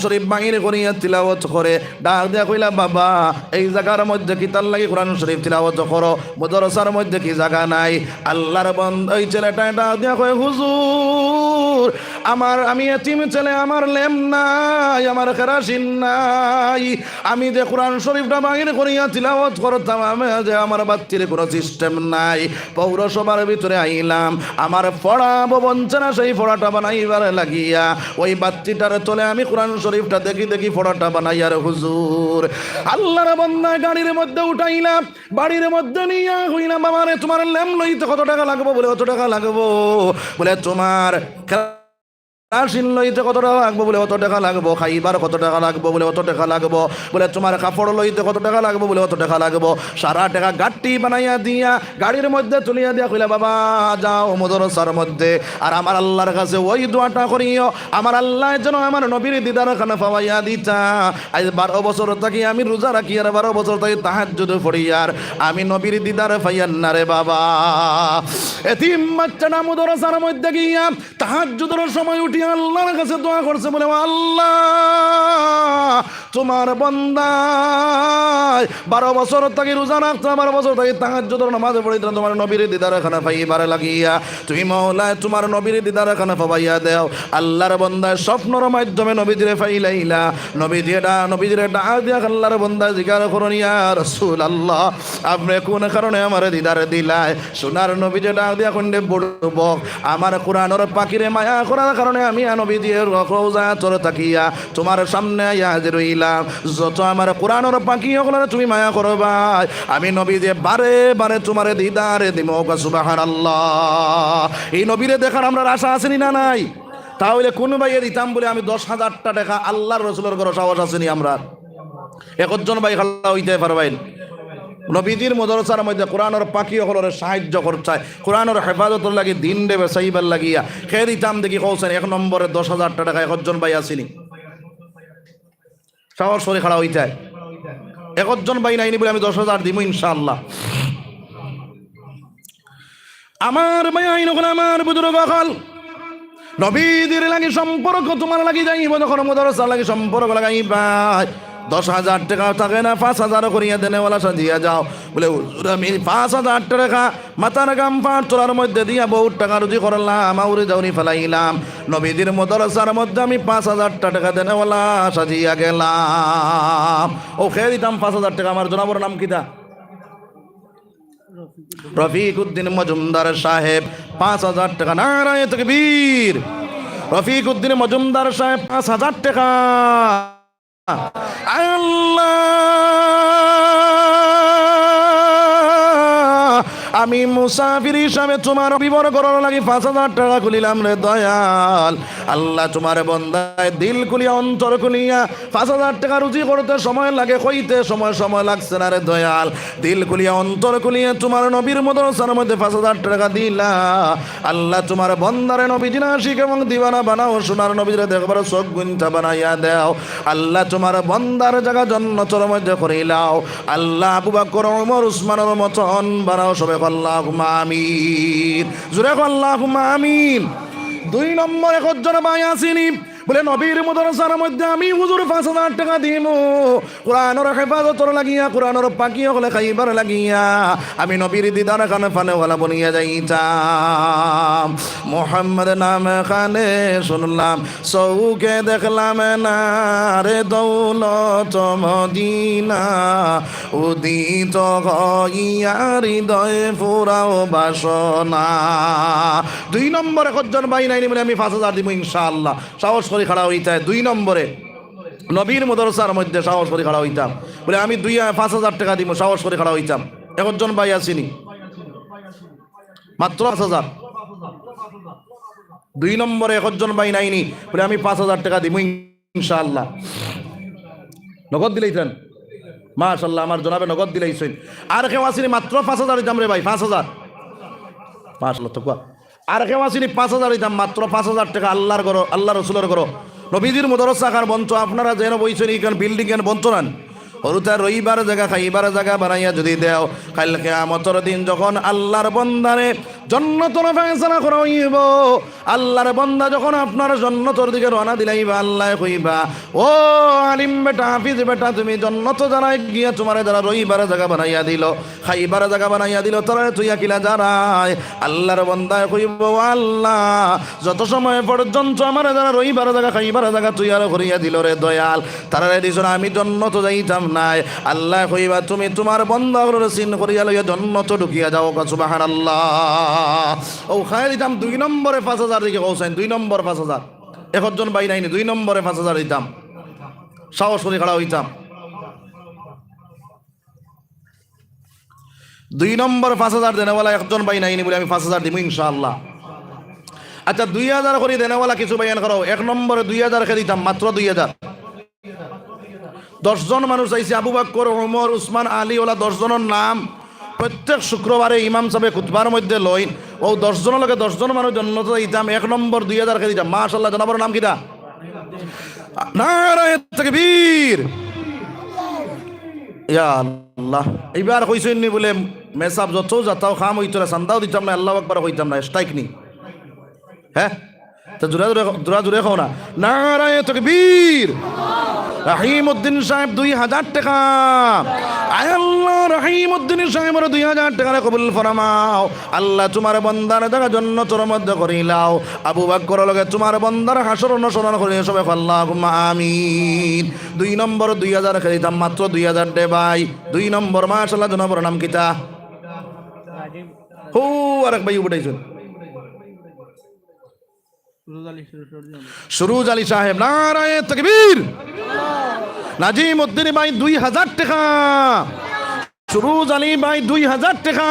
শরীফ বাহির করিয়া তিলাওয়াত করে। ডাক দিয়া কইলা, "বাবা, এই জাগার মধ্যে কিতার লাগি কোরআন শরীফ তিলাওয়াত করো? মাদ্রাসার মধ্যে কি জাগা নাই?" আল্লার বন্দা, ওই ছেলেটায় ডাক দিয়া কয়, "হুজুর, আমার, আমি এতিম ছেলে, আমার লেম নাই, আমার কেরাসিন নাই। আমি যে কোরআন শরীফটা বাহির করিয়া তিলাওয়াত করতাম, আমি যে আমার বাত্তির কোনো সিস্টেম নাই। পৌরসভার ভিতরে আইলাম, আমার পড়া বনছে না, সেই পড়াটা বানাইবার লাগিয়া ওই বাত্তিটার তলে আমি কোরআন শরীফটা দেখি দেখি পড়াটা বানাইয়ার হুজুর।" আল্লার বন্দায় গাড়ির মধ্যে উঠাইলা, বাড়ির মধ্যে নিয়া কইলা, "বাবারে, তোমার লেম লইতে কত টেকা লাগবো?" বলে, "অত টেকা লাগবো।" বলে, "তোমার কেরাসিন লইতে কত টেকা লাগবো?" বলে, "অত টেকা লাগবো।" "খাইবার কত টেকা লাগবো?" বলে, "অত টেকা লাগবো।" বলে, "তোমার কাপড় লইতে কত টেকা লাগবো?" বলে, "অত টেকা লাগবো।" সারা টেকা গাট্টি বানাইয়া দিয়া গাড়ির মধ্যে তুলিয়া দিয়া কইলা, "বাবা, যাও মাদ্রাসার মধ্যে, আর আমার আল্লার কাছে ওই দোয়াটা করিও, আমার আল্লায় যেন আমার নবীর দিদার খান পাওয়াইয়া দিতা। আইজ বারো বছর থাকি আমি রোজা রাখি, আর বারো বছর থাকি তাহাজ্জুদ পড়ি, আর আমি নবীর দিদার পাইয়ার না রে বাবা।" এতিম বাচ্চাটা মাদ্রাসার মধ্যে গিয়া তাহাজ্জুদর সময় উঠিয়া আল্লার কাছে দোয়া করছে, বলে, "ও আল্লাহ, তোমার বন্দায় বারো বছর থাকি রোজা রাখতো, বারো বছর থাকি তাহাজ্জুদর নামাজ পড়িতো, তোমার নবীর দিদার খান পাইবার লাগিয়া তুমি মাওলায় তোমার নবীর দিদার খান পাওয়াইয়া দেও।" আল্লার বন্দায় স্বপ্নর মাধ্যমে নবীজিরে পাইলাইলা। নবীজিরে ডা-, নবীজিরে ডাক দিয়া আল্লার বন্দায় জিকার করইন, "ইয়া রাসূলুল্লাহ, আপনে কোন কারণে আমারে দিদার দিলায়?" সোনার নবীজিরে ডাক দিয়া কইন, "রে বুড়বক, আমার কোরআনর পাখিরে মায়া করার কারণে আমি আ নবীজির রওজা চরে থাকিয়া তোমার সামনে আইয়া হাজির অইলাম। যত আমার কোরআনর পাখি অকলরে তুমি মায়া করবায়, আমি নবীজিয়ে বারে বারে তোমারে দিদারে দিমু।" কও সুবহানাল্লাহ। এই নবীরে দেখার আমরার আশা আছেনি না নাই? তাহলে কোন ভাইয়ে দিতাম বলে আমি দশ হাজারটা টেকা আল্লার রসুলর ঘরো সাহস আছেনি আমরার? একজন ভাই খাড়া অইতে পারবাইন? নবীজির মাদ্রাসার মধ্যে কোরআনর পাখি অকলরে সাহায্য করতায়, কোরআনর হেফাজতর লাগি দিনরে বাচাইবার লাগিয়া কে দিতাম দেখি কওছেন, এক নম্বরে দশ হাজারটা টেকা একজন ভাই আছেনি? সাহস করি খাড়া অইতায়। একজন ভাই নাইনি বলে আমি দশ হাজার দিমু ইনশাআল্লাহ। আমার ভাইয়াইন অকল, আমার বুজুর্গ অকল, নবীজির লাগি সম্পর্ক তোমার লাগি যাইবো, যখন মাদ্রাসার লাগি সম্পর্ক লাগাইবায়, দশ হাজার টেকা থাকে না, পাঁচ হাজার করিয়া দেনেওয়ালা সাজিয়া যাও। বলে, "হুজুর, আমি পাঁচ হাজার টেকা মাথার ঘাম পার তলার মধ্যে দিয়া বহুত টেকা রুজি করলাম, আউরি জাউরি ফালাইলাম, নবীজির মাদ্রাসার মধ্যে আমি পাঁচ হাজারটা টেকা দেনেওয়ালা সাজিয়া গেলাম।" ও কে দিতাম পাঁচ হাজার টেকা, আমার জনাবর নাম কিতা? রফিক উদ্দিন মজুমদার সাহেব, পাঁচ হাজার টেকা। নারায়ে তাকবীর। রফিক উদ্দিন মজুমদার সাহেব, পাঁচ হাজার টেকা। আল্লাহ, আমি মুসাফির হিসাবে তোমার হাবিবর ঘরর লাগি পাঁচ হাজার টেকা খুলিলাম রে দয়াল। আল্লাহ, তোমার বন্দায় দিল খুলিয়া, অন্তর খুলিয়া পাঁচ হাজার টেকা রুজি করতে সময় লাগে, কইতে সময়, সময় লাগছে না রে দয়াল। দিল খুলিয়া, অন্তর খুলিয়া তোমার নবীর মাদ্রাসার মধ্যে পাঁচ হাজার টেকা দিলা। আল্লাহ, তোমার বন্দারে নবীজির আশিক এবং দিওয়ানা বানাও, সোনার নবীজিরে দেখবার চোখ গুনতা বানাইয়া দেও। আল্লাহ, তোমার বন্দার জাগা জন্নতর মধ্যে করিলাও। আল্লাহ, আবু বকর, ওমর, উসমানর মতন বানাও। সবে কও আল্লাহুম্মা আমিন। জোরে কও আল্লাহুম্মা আমিন। দুই নম্বর, একজন ভাই আছেনি, বুলে, নবীর মাদ্রাসার মধ্যে আমি হুজুর পাঁচ হাজার টেকা দিমু, কোরআনর হেফাজতর লাগিয়া, কোরআনর পাখি অকলে খাইবার লাগিয়া, আমি নবীর দিদার খান পানেওয়ালা বনিয়া যাইতাম। মোহাম্মদ নাম খানে শুনলাম, চউখে দেখলাম না রে দৌলত মদিনা, উদিত হইয়া হৃদয় ফুরাও বাসনা। দুই নম্বরে একজন ভাই নাইনি বুলে আমি পাঁচ হাজার দিমু ইনশাআল্লাহ। সাহস করি খাড়া অইতায়। দুই নম্বরে নবীর মাদ্রাসার মধ্যে সাহস করি খাড়া অইতাম। বুলে আমি দুই, পাঁচ হাজার টেকা দিমু, সাহস করি খাড়া অইতাম। একজন ভাই আছিনি? মাত্র পাঁচ হাজার। দুই নম্বরে একজন ভাই নাইনি, বুলে আমি পাঁচ হাজার টেকা দিমু ইনশাআল্লাহ। নগদ দিলাইছইন? মাশাআল্লাহ, আমার জনাবে নগদ দিলাইছইন। আর কেউ আছিনি? মাত্র পাঁচ হাজার দিতাম রে ভাই, পাঁচ হাজার। মাশাআল্লাহ, তো কওয়া। আর কেউ আছিনি? পাঁচ হাজার দিতাম, মাত্র পাঁচ হাজার টেকা আল্লাহর ঘরো, আল্লাহর রসুলর ঘরো। নবীজির মাদ্রাসা খান বনতো, আপনারা যেন বইছইন, ইখান বিল্ডিং খান বনতো নানি? হুরুতায় রইবার জাগা, খাইবার জাগা বানাইয়া যুদি দেও, কাইল কিয়ামতর দিন যখন আল্লাহর বন্দারে জন্নতর ফয়সালা করা অইবো, আল্লাহর বন্দা যখন আপনার জন্নতর দিকে রওনা দিলাইবা, আল্লায় কইবা, "ও আলিম বেটা, হাফিজ বেটা, তুমি জন্নতো যারায় গিয়া তুমারে যারা রইবার জাগা বানাইয়া দিলো, খাইবার জাগা বানাইয়া দিলো, তারারে থইয়া কিলা যারায়?" আল্লাহর বন্দায় কইবো, "ও আল্লাহ, যত সময় পর্যন্ত আমারে যারা রইবার জাগা, খাইবার জাগা তৈয়ার করিয়া দিলো রে দয়াল, তারারে দিছো না, আমি জন্নতো যাইতাম নায়।" আল্লায় কইবা, "তুমি তুমার বন্দা অকলরে সিন করিয়া লইয়া জন্নতো ঢুকিয়া যাও।" সুবহানাল্লাহ। অউ খাইয়া দিতাম দুই নম্বরে পাঁচ হাজার দিকে কওছইন, দুই নম্বর পাঁচ হাজার। একজন ভাই নাইনি, দুই নম্বরে পাঁচ হাজার দিতাম। সাহস করি খাড়া অইতাম। দুই নম্বর পাঁচ হাজার দেনেওয়ালা একজন ভাই নাইনি বুলে আমি পাঁচ হাজার দিমু ইনশাআল্লাহ। আচ্ছা, দুই হাজার করি দেনেওয়ালা কিছু ভাই আন করো। এক নম্বরে দুই হাজার কে দিতাম, মাত্র দুই হাজার। দশ জন মানুষ আইছে, আবু বকর, ওমর, উসমান, আলী, অলা দশ জনর নাম প্রত্যেক শুক্রবারে ইমাম সাবে খুতবার মধ্যে লইন। অউ দশ জনর লগে দশ জন মানুষ জন্নতো যাইতাম, এক নম্বর দুই হাজার কে দিতাম। মাশাআল্লাহ, জনাবর নাম কিতা? নারায়ে তাকবীর। ইয়া আল্লাহ, ইবার কইছইন নি বুলে, "মেসাব যত যাতাও কাম অইতো না, চান্দাও দিতাম না, আল্লাহু আকবার কইতাম না, স্ট্রাইক নি।" হে? তে জোরে জোরে, জোরে জোরে কও না। নারায়ে তাকবীর। রহিমউদ্দিন সাহেব দুই হাজার টেকা। আয় আল্লাহ, রহিমউদ্দিন সাহেবর দুই হাজার টেকারে কবুল ফরমাও। আল্লাহ, তুমার বন্দার জাগা জন্নতর মধ্যে করিলাও। আবু বকরর লগে তুমার বন্দার হাশর অনুসরণ করি সবে কও আল্লাহুম্মা আমিন। দুই নম্বর দুই হাজার কে দিতাম, মাত্র দুই হাজার দে ভাই। দুই নম্বর, মাশাআল্লাহ, জনাবর নাম কিতা? হো, আরেক ভাই উবাইছইন। সুরুজ আলী সাহেব, নারায়ে তাকবীর। নাজিম উদ্দিন ভাই দুই হাজার টেকা। সুরুজ আলী ভাই দুই হাজার টেকা।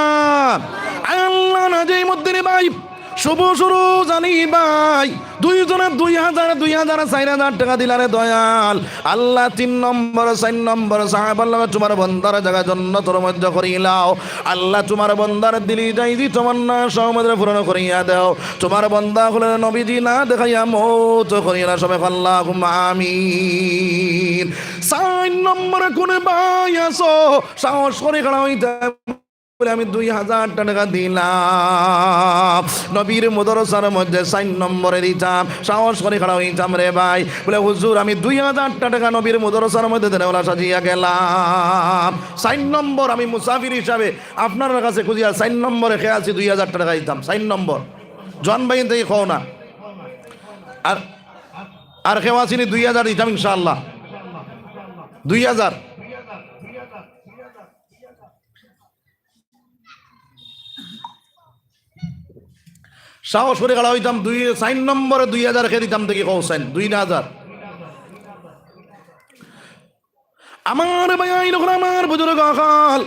আয় আল্লাহ, নাজিম উদ্দিন ভাই, শুভ সুরুজ আলী ভাই, দুইজনে দুই হাজার, দুই হাজার, চাইর হাজার টেকা দিলা রে দয়াল। আল্লাহ, তিন নম্বর, চাইর নম্বর সাহাবার লগে তুমার বন্দার জাগা জন্নতর মধ্যে করিলাও। আল্লাহ, তুমার বন্দার দিলি যাইদি তমান্না সহমতরে পূরণ করিয়া দেও। তুমার বন্দা অকলরে নবীজি না দেখাইয়া মউত করিও না, সবে কও আল্লাহুম্মা আমিন। চাইর নম্বরে কুন ভাই আছো? সাহস করি খাড়া অইতায়। বুলে, "আমি দুই হাজার টেকা দিলাম, নবীর মাদ্রাসার মধ্যে চাইর নম্বরে দিতাম।" সাহস করি খাড়া অইতাম রে ভাই। বুলে, "হুজুর, আমি দুই হাজার টেকা নবীর মাদ্রাসার মধ্যে দেনেওয়ালা সাজিয়া গেলাম। চাইর নম্বর আমি মুসাফির হিসাবে আপনারার কাছে খুজিয়া চাইর নম্বরে কে আছি দুই হাজার টেকা দিতাম।" চাইর নম্বর। জন ভাই, ইন থাকি কও না। আর, আর কেউ আছিনি দুই হাজার দিতাম ইনশাআল্লাহ। দুই হাজার। সাহস করি খাড়া অইতাম, দুই, চাইর নম্বরে দুই হাজার কে দিতাম দেখি, কও চাইর, দুই হাজার। আমার ভাই আইন অকল, আমার বুজুর্গ অকল,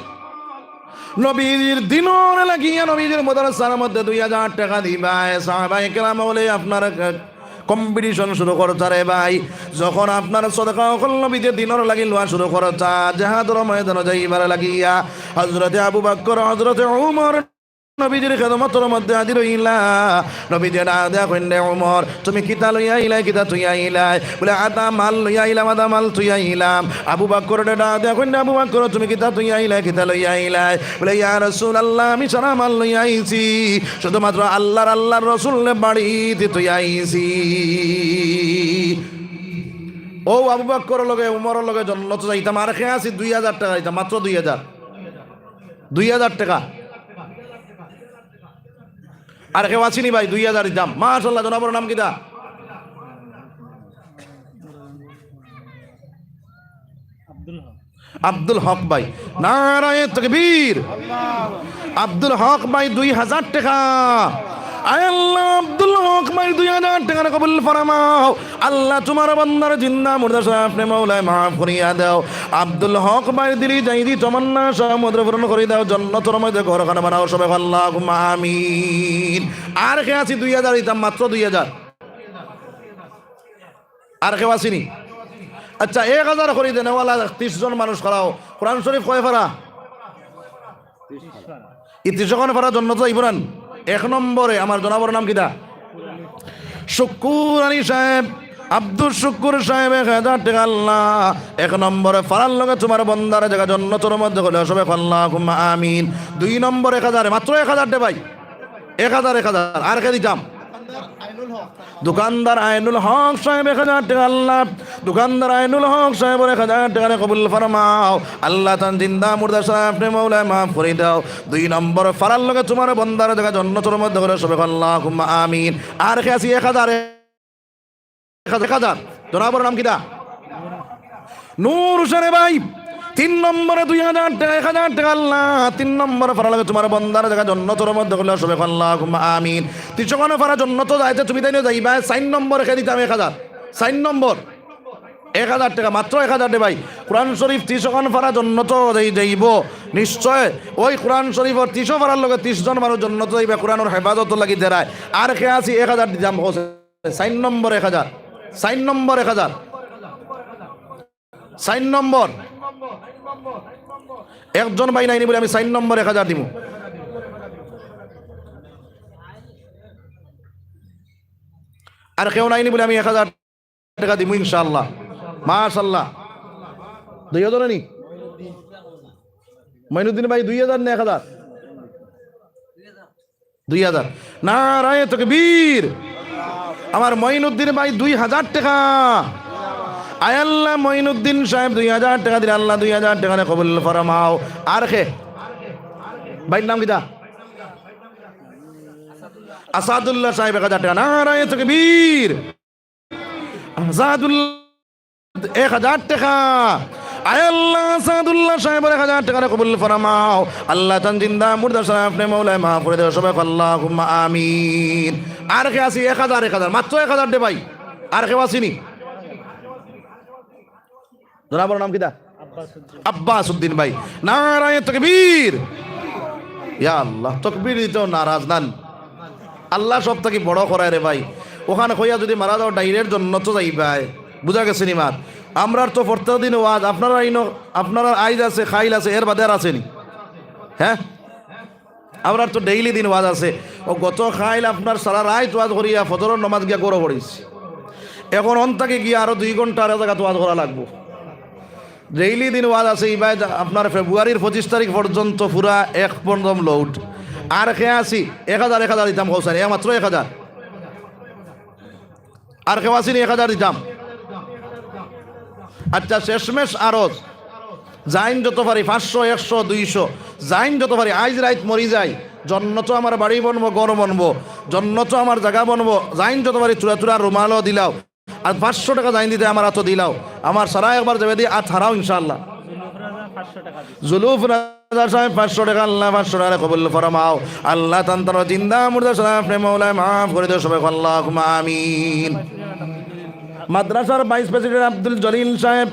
নবীজির দিনর লাগিয়া নবীজির মাদ্রাসার মধ্যে দুই হাজার টেকা দিবায়, সাহাবায়ে কেরাম অকলে আপনার কম্পিটিশন শুরু করতা রে ভাই। যখন আপনার সদকা অকল নবীজির দিনর লাগি লওয়া শুরু করতা, জেহাদর ময়দানো যাইবার লাগিয়া হযরতে আবু বকর, হযরতে উমর নবীজির খেদমতর মধ্যে হাজির অইলা। নবীজিয়ে ডাক দিয়া কইন, "রে উমর, তুমি কিতা লইয়া আইলায়, কিতা থুইয়া আইলায়?" বলে, "আধা মাল লইয়া আইলাম, আধা মাল থুইয়া আইলাম।" আবু বকররে ডাক দিয়া কইন, "আবু বকর, তুমি কিতা থুইয়া আইলায়, কিতা লইয়া আইলায়?" বলে, "ইয়া রাসূলুল্লাহ, আমি সারা মাল লইয়া আইছি, শুধুমাত্র আল্লাহর, আল্লাহর রসুলরে বাড়িত থুইয়া আইছি।" অউ আবু বকরর লগে, উমরর লগে জন্নতো যাইতাম, আর কে আছি দুই হাজার টেকা দিতাম, মাত্র দুই হাজার। দুই হাজার টেকা। আর কেউ আছি নি ভাই? দুই হাজার দিতাম। মাশাআল্লাহ, জনাবর নাম কিতা? আব্দুল হক ভাই। নারায়ে তাকবীর। আব্দুল হক ভাই দুই হাজার টেকা। আয় আল্লাহ, আব্দুল হক ভাই দুই হাজার টেকা কবুল ফরমাও। আল্লাহ, তুমার বান্দার জিন্দা মুর্দা সারা আপনে মওলায় মাফ করিয়া দাও। আব্দুল হক ভাইর দিলি চাহিদা তমান্না সব মদর পূরণ করি দাও। জন্নতর মধ্যে ঘরখানা বানাও। সবে আল্লাহুম্মা আমিন। আর কে আছি দুই হাজার দিতাম, মাত্র দুই হাজার। আর কেউ আছি নি? আচ্ছা, এক হাজার করি দেন, ওয়ালা ত্রিশ জন মানুষ খাড়াও। কোরআন শরীফ কয় পারা? ই ত্রিশ খান পারা জন্নতো যাইবো না নি? এক নম্বরে আমার জনাবর নাম কিতা? শুক্কুর আলী সাহেব, আব্দুল শুক্কুর সাহেব, এক হাজার টেকা আল্লাহ। এক নম্বরে পারার লগে তুমার বন্দার জাগা জন্নতর মধ্যে করিলাও, সবে আল্লাহুম্মা আমিন। দুই নম্বর এক হাজার, মাত্র এক হাজার দে ভাই, এক হাজার, এক হাজার, আর কে দিতাম? দোকানদার আইনুল হক সাহেব এক হাজার টেকা আল্লাহ। দোকানদার আইনুল হক সাহেবর এক হাজার টেকারে কবুল ফরমাও। আল্লাহ, তান জিন্দা মুর্দা সারা আপনে মওলায় মাফ করি দাও। দুই নম্বর পারার লগে তুমার বন্দার জাগা জন্নতর মধ্যে করিলাও, সবে আল্লাহুম্মা আমিন। আর কে আছি এক হাজার, এক হাজার, এক হাজার। জনাবর নাম কিতা? নূর হোসেন ভাই। তিন নম্বরে দুই হাজার টেকা, এক হাজার টেকা আল্লাহ। তিন নম্বরে পারার লগে তুমার বন্দার জাগা জন্নতর মধ্যে করিলাও, সবে আল্লাহুম্মা আমিন। ত্রিশ খান পারা জন্নতো যাইতে তুমি তাইন যাইবায়, চাইর নম্বরে কে দিতাম এক হাজার। চাইর নম্বর। এক হাজার টেকা, মাত্র এক হাজার দে ভাই। কোরআন শরীফ ত্রিশ খান পারা জন্নতো যাই-, যাইবো নিশ্চয়। ওই কোরআন শরীফর ত্রিশ পারার লগে ত্রিশ জন মানুষ জন্নতো যাইবা, কোরআনর হেফাজতর লাগি দেরায়। আর কে আছি এক হাজার দিতাম, কও চাইর নম্বর এক হাজার। চাইর নম্বর এক হাজার। চাইর নম্বর। একজন ভাই নাই নি বলে আমি চাইর নম্বর এক হাজার দিমু। আর কেউ নাই নি বলে আমি এক হাজার টেকা দিমু ইনশাআল্লাহ। মাশাআল্লাহ। দুইও জনে নি? মঈনুদ্দিন ভাই দুই হাজার না এক হাজার? দুই হাজার। নারায়ে তাকবীর। আমার মঈনুদ্দিন ভাই দুই হাজার টেকা। আয় আল্লাহ, মঈনুদ্দিন সাহেব দুই হাজার টেকা দিলা, আল্লাহ দুই হাজার টেকারে কবুল ফরমাও। আর কে? ভাইর নাম কিতা? আসাদুল্লাহ সাহেব এক হাজার টেকা। নারায়ে তাকবীর। আসাদুল্লাহ এক হাজার টেকা। আয় আল্লাহ, আসাদুল্লাহ সাহেবর এক হাজার টেকারে কবুল ফরমাও। আল্লাহ, তান জিন্দা মুর্দা সারা আপনে মওলায় মাফ করি দেও। সবে আল্লাহুম্মা আমিন। আর কে আছি? এক হাজার, এক হাজার, মাত্র এক হাজার দে ভাই। আর কেউ আছি নি? জনাবর নাম কিতা? আব্বাস উদ্দিন ভাই। নারায়ে তাকবীর। ইয়া আল্লাহ, তাকবীর দিতেও নারাজ নান। আল্লাহ সব থাকি বড় করায় রে ভাই। অখান কইয়া যুদি মারা যাও, direct জন্নতো যাইবায়। বুঝা গেছে নি মাত? আমরার তো প্রত্যেক দিন ওয়াজ, আপনারার ইনো, আপনারার আইজ আছে, কাইল আছে, এর বাদে আর আছে নি? হ্যাঁ? আমরার তো daily দিন ওয়াজ আছে। অউ গত কাইল আপনার সারা রাইত ওয়াজ করিয়া ফজরর নমাজ গিয়া ঘরো পড়ছি। এখন অন থাকি গিয়া আরো দুই ঘন্টা আরো জাগাত ওয়াজ করা লাগবো। Daily দিন ওয়াজ আছে, ইবায় আপনার ফেব্রুয়ারির পঁচিশ তারিখ পর্যন্ত পুরা এক পঞ্চম load। আর কে আছি? এক হাজার, এক হাজার দিতাম, কও চাইন, একমাত্র এক হাজার। আর কেউ আছি নি এক হাজার দিতাম? আচ্ছা, শেষমেশ আরজ, যাইন যত পারি, পাঁচশো, একশো, দুইশো, যাইন যত পারি, আইজ রাইত মরি যাই, জন্নতো আমার বাড়ি বনবো, ঘর বনবো, জন্নতো আমার জাগা বনবো, যাইন যত পারি, থুড়া থুড়া রুমালও দিলাও। আর পাঁচশো টেকা যাইন দিতে আমার আতো দিলাও। আমার সারা একবার যাবে দি আত হারাও ইনশাআল্লাহ। জুলুফ রাজা সাহেব পাঁচশো টেকা, আল্লাহ পাঁচশো টেকারে কবুল ফরমাও। আল্লাহ তান তান জিন্দা মুর্দা সারা আপনে মওলায় মাফ করি দেও, সবে আল্লাহুম্মা আমিন। মাদ্রাসার vice president আব্দুল জলিল সাহেব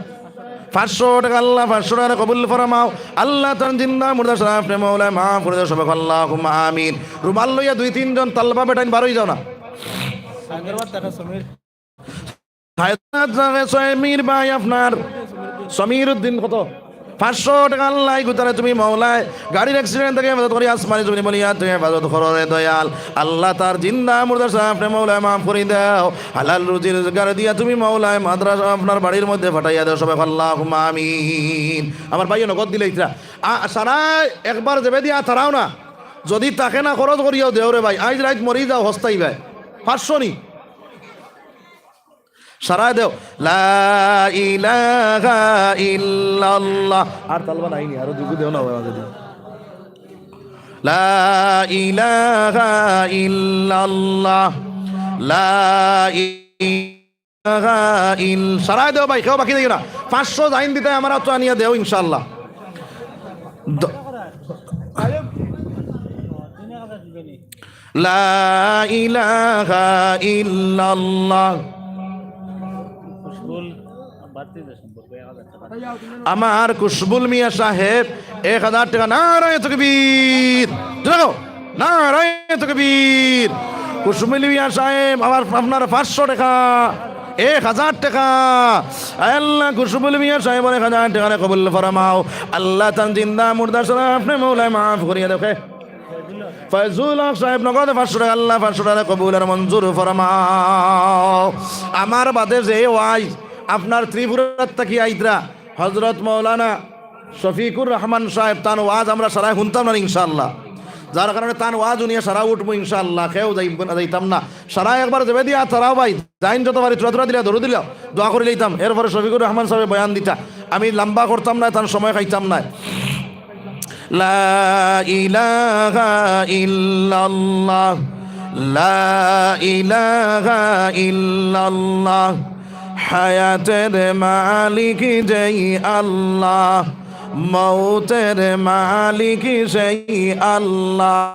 পাঁচশো টেকা, আল্লাহ পাঁচশো টেকারে কবুল ফরমাও। আল্লাহ তান জিন্দা মুর্দা সারা আপনে মওলায় মাফ করি দেও, সবে আল্লাহুম্মা আমিন। রুমাল লইয়া দুই তিনজন তালবা বেটাইন বারই যাও না। হায়দ্রাবাদ যাবে সমীর ভাই আপনার। সমীর উদ্দিন কত? পাঁচশো টেকা আল্লাহ, ইগুতারে তুমি মওলায় গাড়ির accident থাকি হেফাজত করি, আসমানি জমিনি বালা আজাব থাকি হেফাজত করো রে দয়াল। আল্লাহ তার জিন্দা মুর্দা সারা আপনে মওলায় মাফ করি দেও। হালাল রুজি রোজগার দিয়া তুমি মওলায় মাদ্রাসা আপনার বাড়ির মধ্যে পাঠাইয়া দেও। সবে কও আল্লাহুম্মা আমিন। আমার ভাইয়ে নগদ দিলাইতরা। আ, সারায় একবার যেবে দিয়া তারাও না। যদি থাকে না খরচ করিয়াও দেও রে ভাই। আইজ রাইত মরি যাও হস্তাই ভাই। পাঁচশো নি। সারায় দেও। লা ইলাহা ইল্লাল্লাহ। আর তালবা নাই নি, আরো দুগু দেও না ভাই, আমাদের দিও। লা ইলাহা ইল্লাল্লাহ। লা ইলাহা ইল-, সারায় দেও ভাই, কেউ বাকি দেও না। পাঁচশো যাইন দিতে আমার আতো আনিয়া দেও ইনশাআল্লাহ। দ-, লা ইলাহা ইল্লাল্লাহ। আমার কুশবুল মিয়া সাহেব এক হাজার টেকা। নারায়ে তাকবীর। জোরে কও। নারায়ে তাকবীর। কুশবুল মিয়া সাহেব আবার আপনার পাঁচশো টেকা। এক হাজার টেকা। আয় আল্লাহ, কুশবুল মিয়া সাহেবর এক হাজার টেকারে কবুল ফরমাও। আল্লাহ তান জিন্দা মুর্দা সারা আপনে মওলায় মাফ করিয়া দেও। ফয়জুল হক সাহেব নগদে পাঁচশো টেকা, আল্লাহ পাঁচশো টেকারে কবুল আর মঞ্জুর ফরমাও। আমার বাদে যে ওয়াইজ আপনার ত্রিপুরার থাকি আইতরা হযরত মাওলানা শফিকুর রহমান সাহেব, তান ওয়াজ আমরা সারায় হুনতাম না ইনশাআল্লাহ। যার কারণে তান ওয়াজ হুনিয়া সারা উঠমু ইনশাআল্লাহ, কেউ যাইব-, যাইতাম না। সারায় একবার যেবে দিয়া তারাও ভাই, যাইন যত পারি, থুড়া থুড়া দিলা, দরুদ দিলা, দোয়া করি লইতাম। এরপরে শফিকুর রহমান সাহেব বয়ান দিতা। আমি লম্বা করতাম না, তান সময় খাইতাম না। লা ইলাহা ইল্লাল্লাহ, লা ইলাহা ইল্লাল্লাহ। হায়াতের মালিক যেই আল্লাহ, মৌতের মালিক সেই আল্লাহ।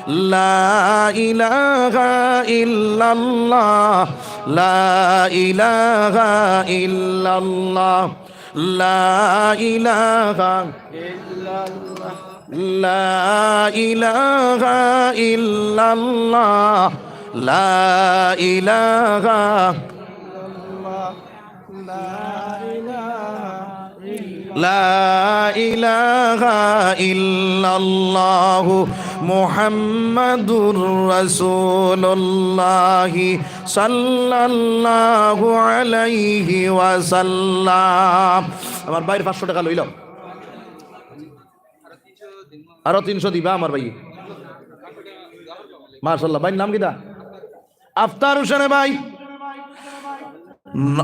লা ইলাহা ইল্লাল্লাহ, লা ইলাহা ইল্লাল্লাহ, লা ইলাহা, লা ইলাহা ইল্লাল্লাহ, লা ইলাহা। লা ইলাহা ইল্লাল্লাহু মুহাম্মাদুর রাসূলুল্লাহ সাল্লাল্লাহু আলাইহি ওয়াসাল্লাম। আমার ভাইর পাঁচশো টেকা লইলাম। আরো তিনশো দিবা আমার ভাই। মাশাআল্লাহ, ভাইর নাম কিতা? আফতার হোসেন ভাই,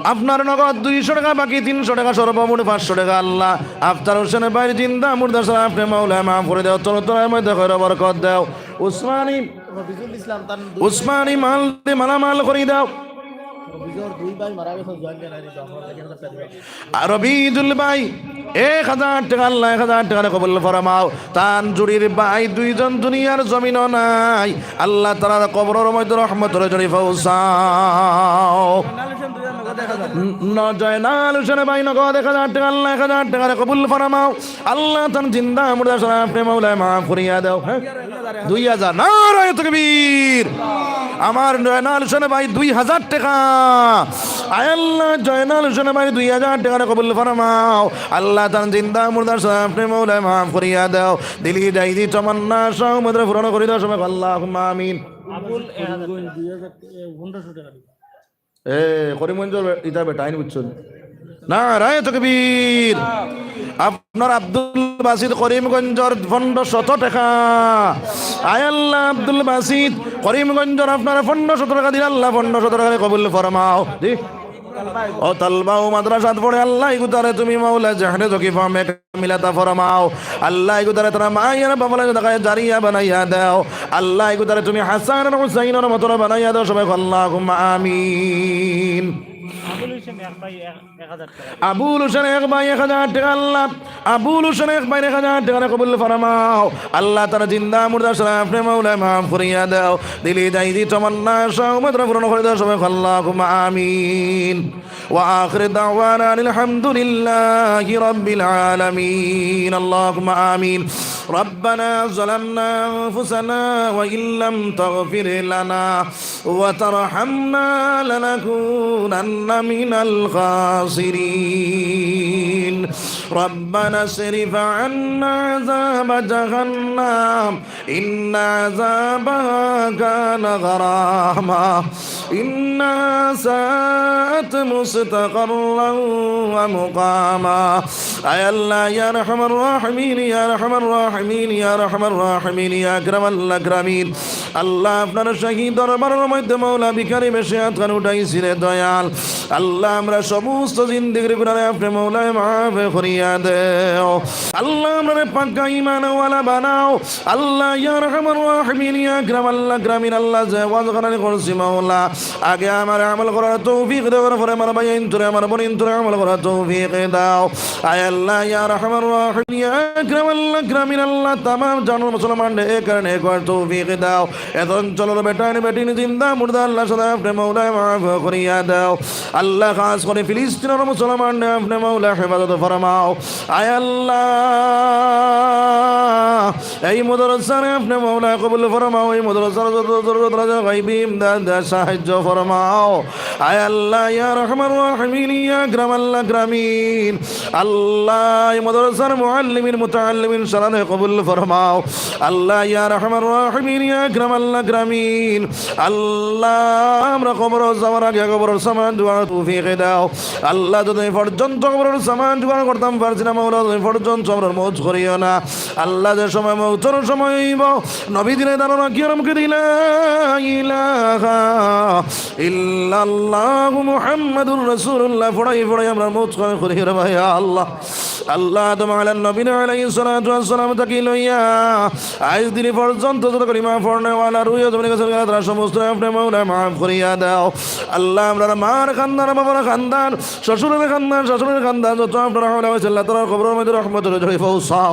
আপনার নগদ দুইশো টেকা, বাকি তিনশো টেকা, সর্বমোট পাঁচশো টেকা। আল্লাহ, আফতার হোসেন ভাইর জিন্দা মুর্দা সারা আপনে মওলায় মাফ করি দেও, তরতরার মধ্যে খয়র বরকত দেও। উসমানী, উসমানী মাল দি মালামাল করি দেও। আর রবিদুল ভাই, এক হাজার টেকা, আল্লাহ এক হাজার টেকারে কবুল ফরমাও। তান জুড়ির ভাই দুইজন দুনিয়ার জমিনও নাই, আল্লাহ তারার কবরর মধ্যে রহমতর ঝড়ি পৌঁছাও। ন-, জয়নাল হোসেন ভাই নগদ এক হাজার টেকা, আল্লাহ এক হাজার টেকারে কবুল ফরমাও। আল্লাহ তান জিন্দা মুর্দা সারা আপনে মওলায় মাফ করিয়া দেও। হ্যাঁ? দুই হাজার। নারায়ে তাকবীর। আমার জয়নাল হোসেন ভাই দুই হাজার টেকা। আয় আল্লাহ, জয়নাল হোসেন ভাই দুই হাজার টেকারে কবুল ফরমাও। আল্লাহ তান জিন্দা মুর্দা সারা আপনে মওলায় মাফ করিয়া দেও। দিলি জাইজি তমান্না সব মদরে পূরণ করি দেও। সবে আল্লাহুম্মা আমিন। আবুল এক হাজার টেকা। এ, করিমগঞ্জর বে-, ইতা বেটা, আইন বুঝছো নি? নারায়ে তাকবীর। আপনার আব্দুল বাসিত করিমগঞ্জর পনেরোশত টেকা। আয় আল্লাহ, আব্দুল বাসিত করিমগঞ্জর আপনার পনেরোশত টেকা দিলা, আল্লাহ পনেরোশত টেকারে কবুল ফরমাও। জি। ও তালবাউ মাদ্রাসাত পড়ে, আল্লাহ ইগুতারে তুমি মওলা জেহনে জকিফা মেক মিলাতা ফরমাও। আল্লাহ ইগুতারে তারা মায়ের বাবলা জাকায়ে জারিয়া বানাইয়া দেও। আল্লাহ ইগুতারে তুমি হাসান আর হুসাইনর মতন বানাইয়া দেও। সবে আল্লাহুম্মা আমিন। আবুল হোসেন এক ভাই এক, এক হাজার টেকা। আবুল হোসেন এক ভাই এক হাজার টেকা আল্লাহ। আবুল হোসেন এক ভাই এক হাজার টেকারে কবুল ফরমাও। আল্লাহ তারা জিন্দা মুর্দা সারা আপনে মওলায় মাফ করিয়া দেও। দিলি জাইজি তমান্না সব মদরে পূরণ করি দেও। সবে আল্লাহুম্মা আমিন। وآخر دعوانا أن الحمد لله رب العالمين. اللهم آمين. ربنا ظلمنا أنفسنا وإن لم تغفر لنا وترحمنا لنكونن من الخاسرين. ربنا اصرف عنا عذاب جهنم إن عذابها كان غراما إنها ساءت مستقرا ومقاما. আয় আল্লাহ, ইয়া আরহামার রাহিমিন, ইয়া আরহামার রাহিমিন, ইয়া আরহামার রাহিমিন, ইয়া আকরামাল আকরামিন। আল্লাহ, আপনার শাহী দরবারর মধ্যে মওলা ভিখারি বেশে আতখান উঠাইছি রে দয়াল। আল্লাহ, আমরা সমস্ত জিন্দেগির গুনারে আপনে মওলায় মাফ করিয়া দেও। আল্লাহ, আমরারে পাক্কা ইমানওয়ালা বানাও। আল্লাহ, ইয়া আরহামার রাহিমিন, ইয়া আকরামাল আকরামিন, আল্লাহ, যে ওয়াজ খানানি করছি মওলা, আগে আমারে আমল করার তৌফিক দেও, এরপরে আমার ভাইয়াইন্তরে, আমার বইনাইন্তরে আমল করার তৌফিক দাও। আয় আল্লাহ, ইয়া আরহামার রাহিমিন, ইয়া আকরামাল আকরামিন, আল্লাহ, তামাম জাহানের মুসলমানরে এক কারণে এক হওয়ার তৌফিক দাও। এত অঞ্চলর বেটাইন বেটিন জিন্দা মুর্দা আল্লাহ সদায় আপনে মওলায় মাফ করিয়া দাও। আল্লাহ, খাস করি ফিলিস্তিনর মুসলমানরে আপনে মওলায় হেফাজত ফরমাও। আয় আল্লাহ, এই মাদ্রাসারে আপনে মওলায় কবুল ফরমাও, এই মাদ্রাসার যত জরুরত আছে গাইবি ইমদাদ দিয়া সাহায্য ফরমাও। আয় আল্লাহ, ইয়া আরহামার রাহিমিন, ইয়া আকরামাল আকরামিন, আল্লাহ, এই মাদ্রাসার মুআল্লিমিন, মুতাআল্লিমিন সারারে কবুল ফরমাও। আল্লাহ, ইয়া আরহামার রাহিমিন, ইয়া আকরামাল আকরামিন, আল্লাহ, আমরা কবরো যাওয়ার আগে কবরর সামান জোগাড় তৌফিক দাও। আল্লাহ, যতদিন পর্যন্ত কবরর সামান জোগাড় করতাম পারছি না, মওলা, ততদিন পর্যন্ত আমরার মউত করিও না। আল্লাহ, যে সময় মউতর সময় অইবো, নবীজিরে দাঁড়ানো রাখিও, রমকে দিলা ইলাহা ইল্লাল্লাহু মুহাম্মাদুর রাসূলুল্লাহ পড়াই পড়াই আমরার মউত করিও রে ভাই আল্লাহ। আল্লাহ, আদম আলান নবী আলাইহিস সালাতু ওয়াস সালাম থাকি লইয়া আইজ দিন পর্যন্ত যত কলিমা পড়নেওয়ালা রুহে জমিনে গেছে, তারা সমস্ত আপনে মওলা মাফ করিয়া দাও। আল্লাহ, আমরার মার খান্দান, বাবার খান্দান, শ্বশুরের খান্দান, শাশুড়ির খান্দান, যত আপনার হাওলা হয়েছে, আল্লাহ, তারার কবরর মধ্যে রহমতের ঝড়ি পৌঁছাও।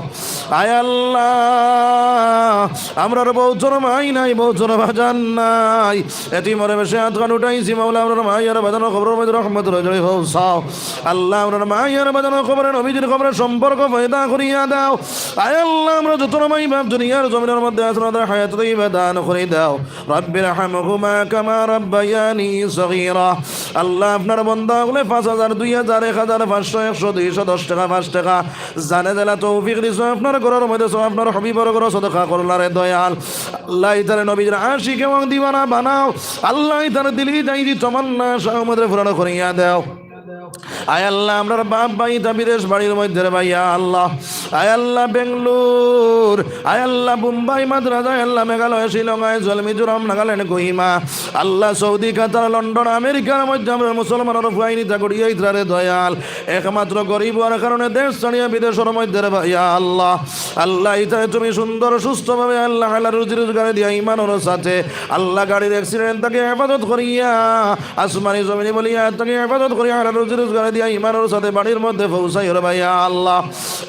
আয় আল্লাহ, আমরার বউত জনম আই নাই, বউত জনম বাজান নাই। এতিমর বেশে আতখান উঠাইছি, মওলা, আমরার মা ইয়ার বাজানো কবরর মধ্যে রহমতের ঝড়ি পৌঁছাও। আল্লাহ, আমরার মা ইয়ার বাজানো কবরে নবীজির কবরে সম্পর্ক পয়দা করিয়া দাও। আয় আল্লাহ, আমরা যত মাই বাপ দুনিয়ার জমিনের মধ্যে আছইন, তারারে হায়াতে তৈয়বা দান করি দাও। রব্বির হামহুমা কামা রাব্বায়ানি সগীরা। আল্লাহ, আপনার বন্দা অকলে পাঁচ হাজার, দুই হাজার, এক হাজার, পাঁচশো, একশো, দুইশো, দশ টেকা, পাঁচ টেকা, জানে দিলা তৌফিক দিছো, আপনার ঘরর মধ্যে সব আপনার হাবিবর ঘরো সদকা করলা রে দয়াল। আল্লাহ, ইতারে নবীজির আশিক এবং দিওয়ানা বানাও। আল্লাহ, ইতার দিলি দাইদি তমান্না আশা উম্মতরে পূরণ করিয়া দাও। আয় আল্লাহ, আমরার বাপ ভাই ইতা বিদেশ বাড়ির মধ্যে রে ভাই, ইয়া আল্লাহ। আয় আল্লাহ, বেঙ্গালুর, আয় আল্লাহ, বোম্বাই, মাদ্রাজ, আয় আল্লাহ, মেঘালয়, শিলং, আইজল, মিজোরাম, নাগাল্যান্ড, কোহিমা, আল্লাহ, সৌদি, কাতার, লন্ডন, আমেরিকার মধ্যে আমরার মুসলমানর ফুয়াইন ইতা গড়িয়া ইতরা রে দয়াল। একমাত্র গরিব হওয়ার কারণে দেশ ছাড়িয়া বিদেশর মধ্যে রে ভাই, ইয়া আল্লাহ। আল্লাহ, ইতারে তুমি সুন্দর সুস্থভাবে আল্লাহ হালাল রুজি রোজগার দিয়া ইমানর সাথে আল্লাহ গাড়ির accident থাকি হেফাজত করিয়া, আসমানি জমিনি বালা আযাব থাকি হেফাজত করিয়া, হালাল রুজি রোজগার দিয়া ইমানর সাথে বাড়ির মধ্যে পৌঁছাইও রে ভাই, ইয়া আল্লাহ।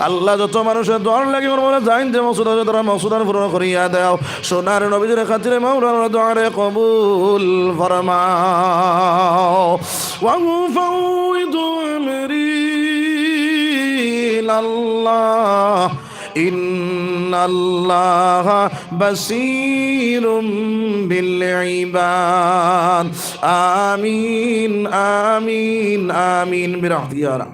আল্লাহ, যত মানুষের দোয়ার লাগি ওর মনে যাইন যে মকসুদ আছে, তারা মকসুদ আর পূরণ করিয়া দাও। সোনার নবীজির খাতিরে মওলা, দোয়ারে কবুল ফরমাও। وأفوض أمري إلى الله إن الله بصير بالعباد. آمين، آمين، آمين برحمتك يا رب.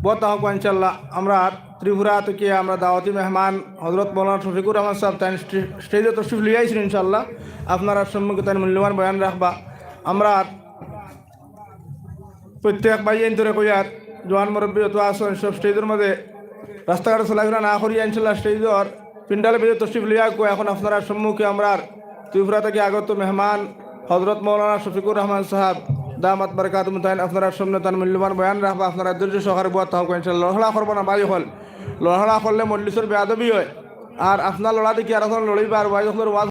বওয়াত থাকবা ইনশাআল্লাহ। আমরা ত্রিপুরা থাকি আমরা দাওয়াতি মেহমান হযরত মাওলানা শফিকুর রহমান সাহেব তাইন স্টে-, স্টেজো তশরিফ লইয়া আইছইন ইনশাআল্লাহ। আপনারার সম্মুখে তাইন মূল্যবান বয়ান রাখবা। আমরা প্রত্যেক ভাইয়াইন্তরে কইয়ার, জোয়ান মুরব্বি যত আছইন, সব স্টেজর মাঝে, রাস্তাঘাটো চলাফিরা না করিয়া ইনশাআল্লাহ স্টেজর পিন্ডালর ভিতরে তশরিফ লইয়া আউক্কা। এখন আপনারার সম্মুখে আমরার ত্রিপুরা থাকি আগত মেহমান হযরত মাওলানা শফিকুর রহমান সাহেব দামাত বারাকাতুহুম তাইন আপনারার সামনে তান মূল্যবান বয়ান রাখবা। আপনারা ধৈর্য সহকারে বওয়াত থাকবা ইনশাআল্লাহ। লড়াহড়া করবা না ভাই অকল, লড়াহড়া করলে মজলিসর বেয়াদবি হয়। আর আপনার লড়া দেখি আর আপনার লড়াই বার ভাই অকলর ওয়াজ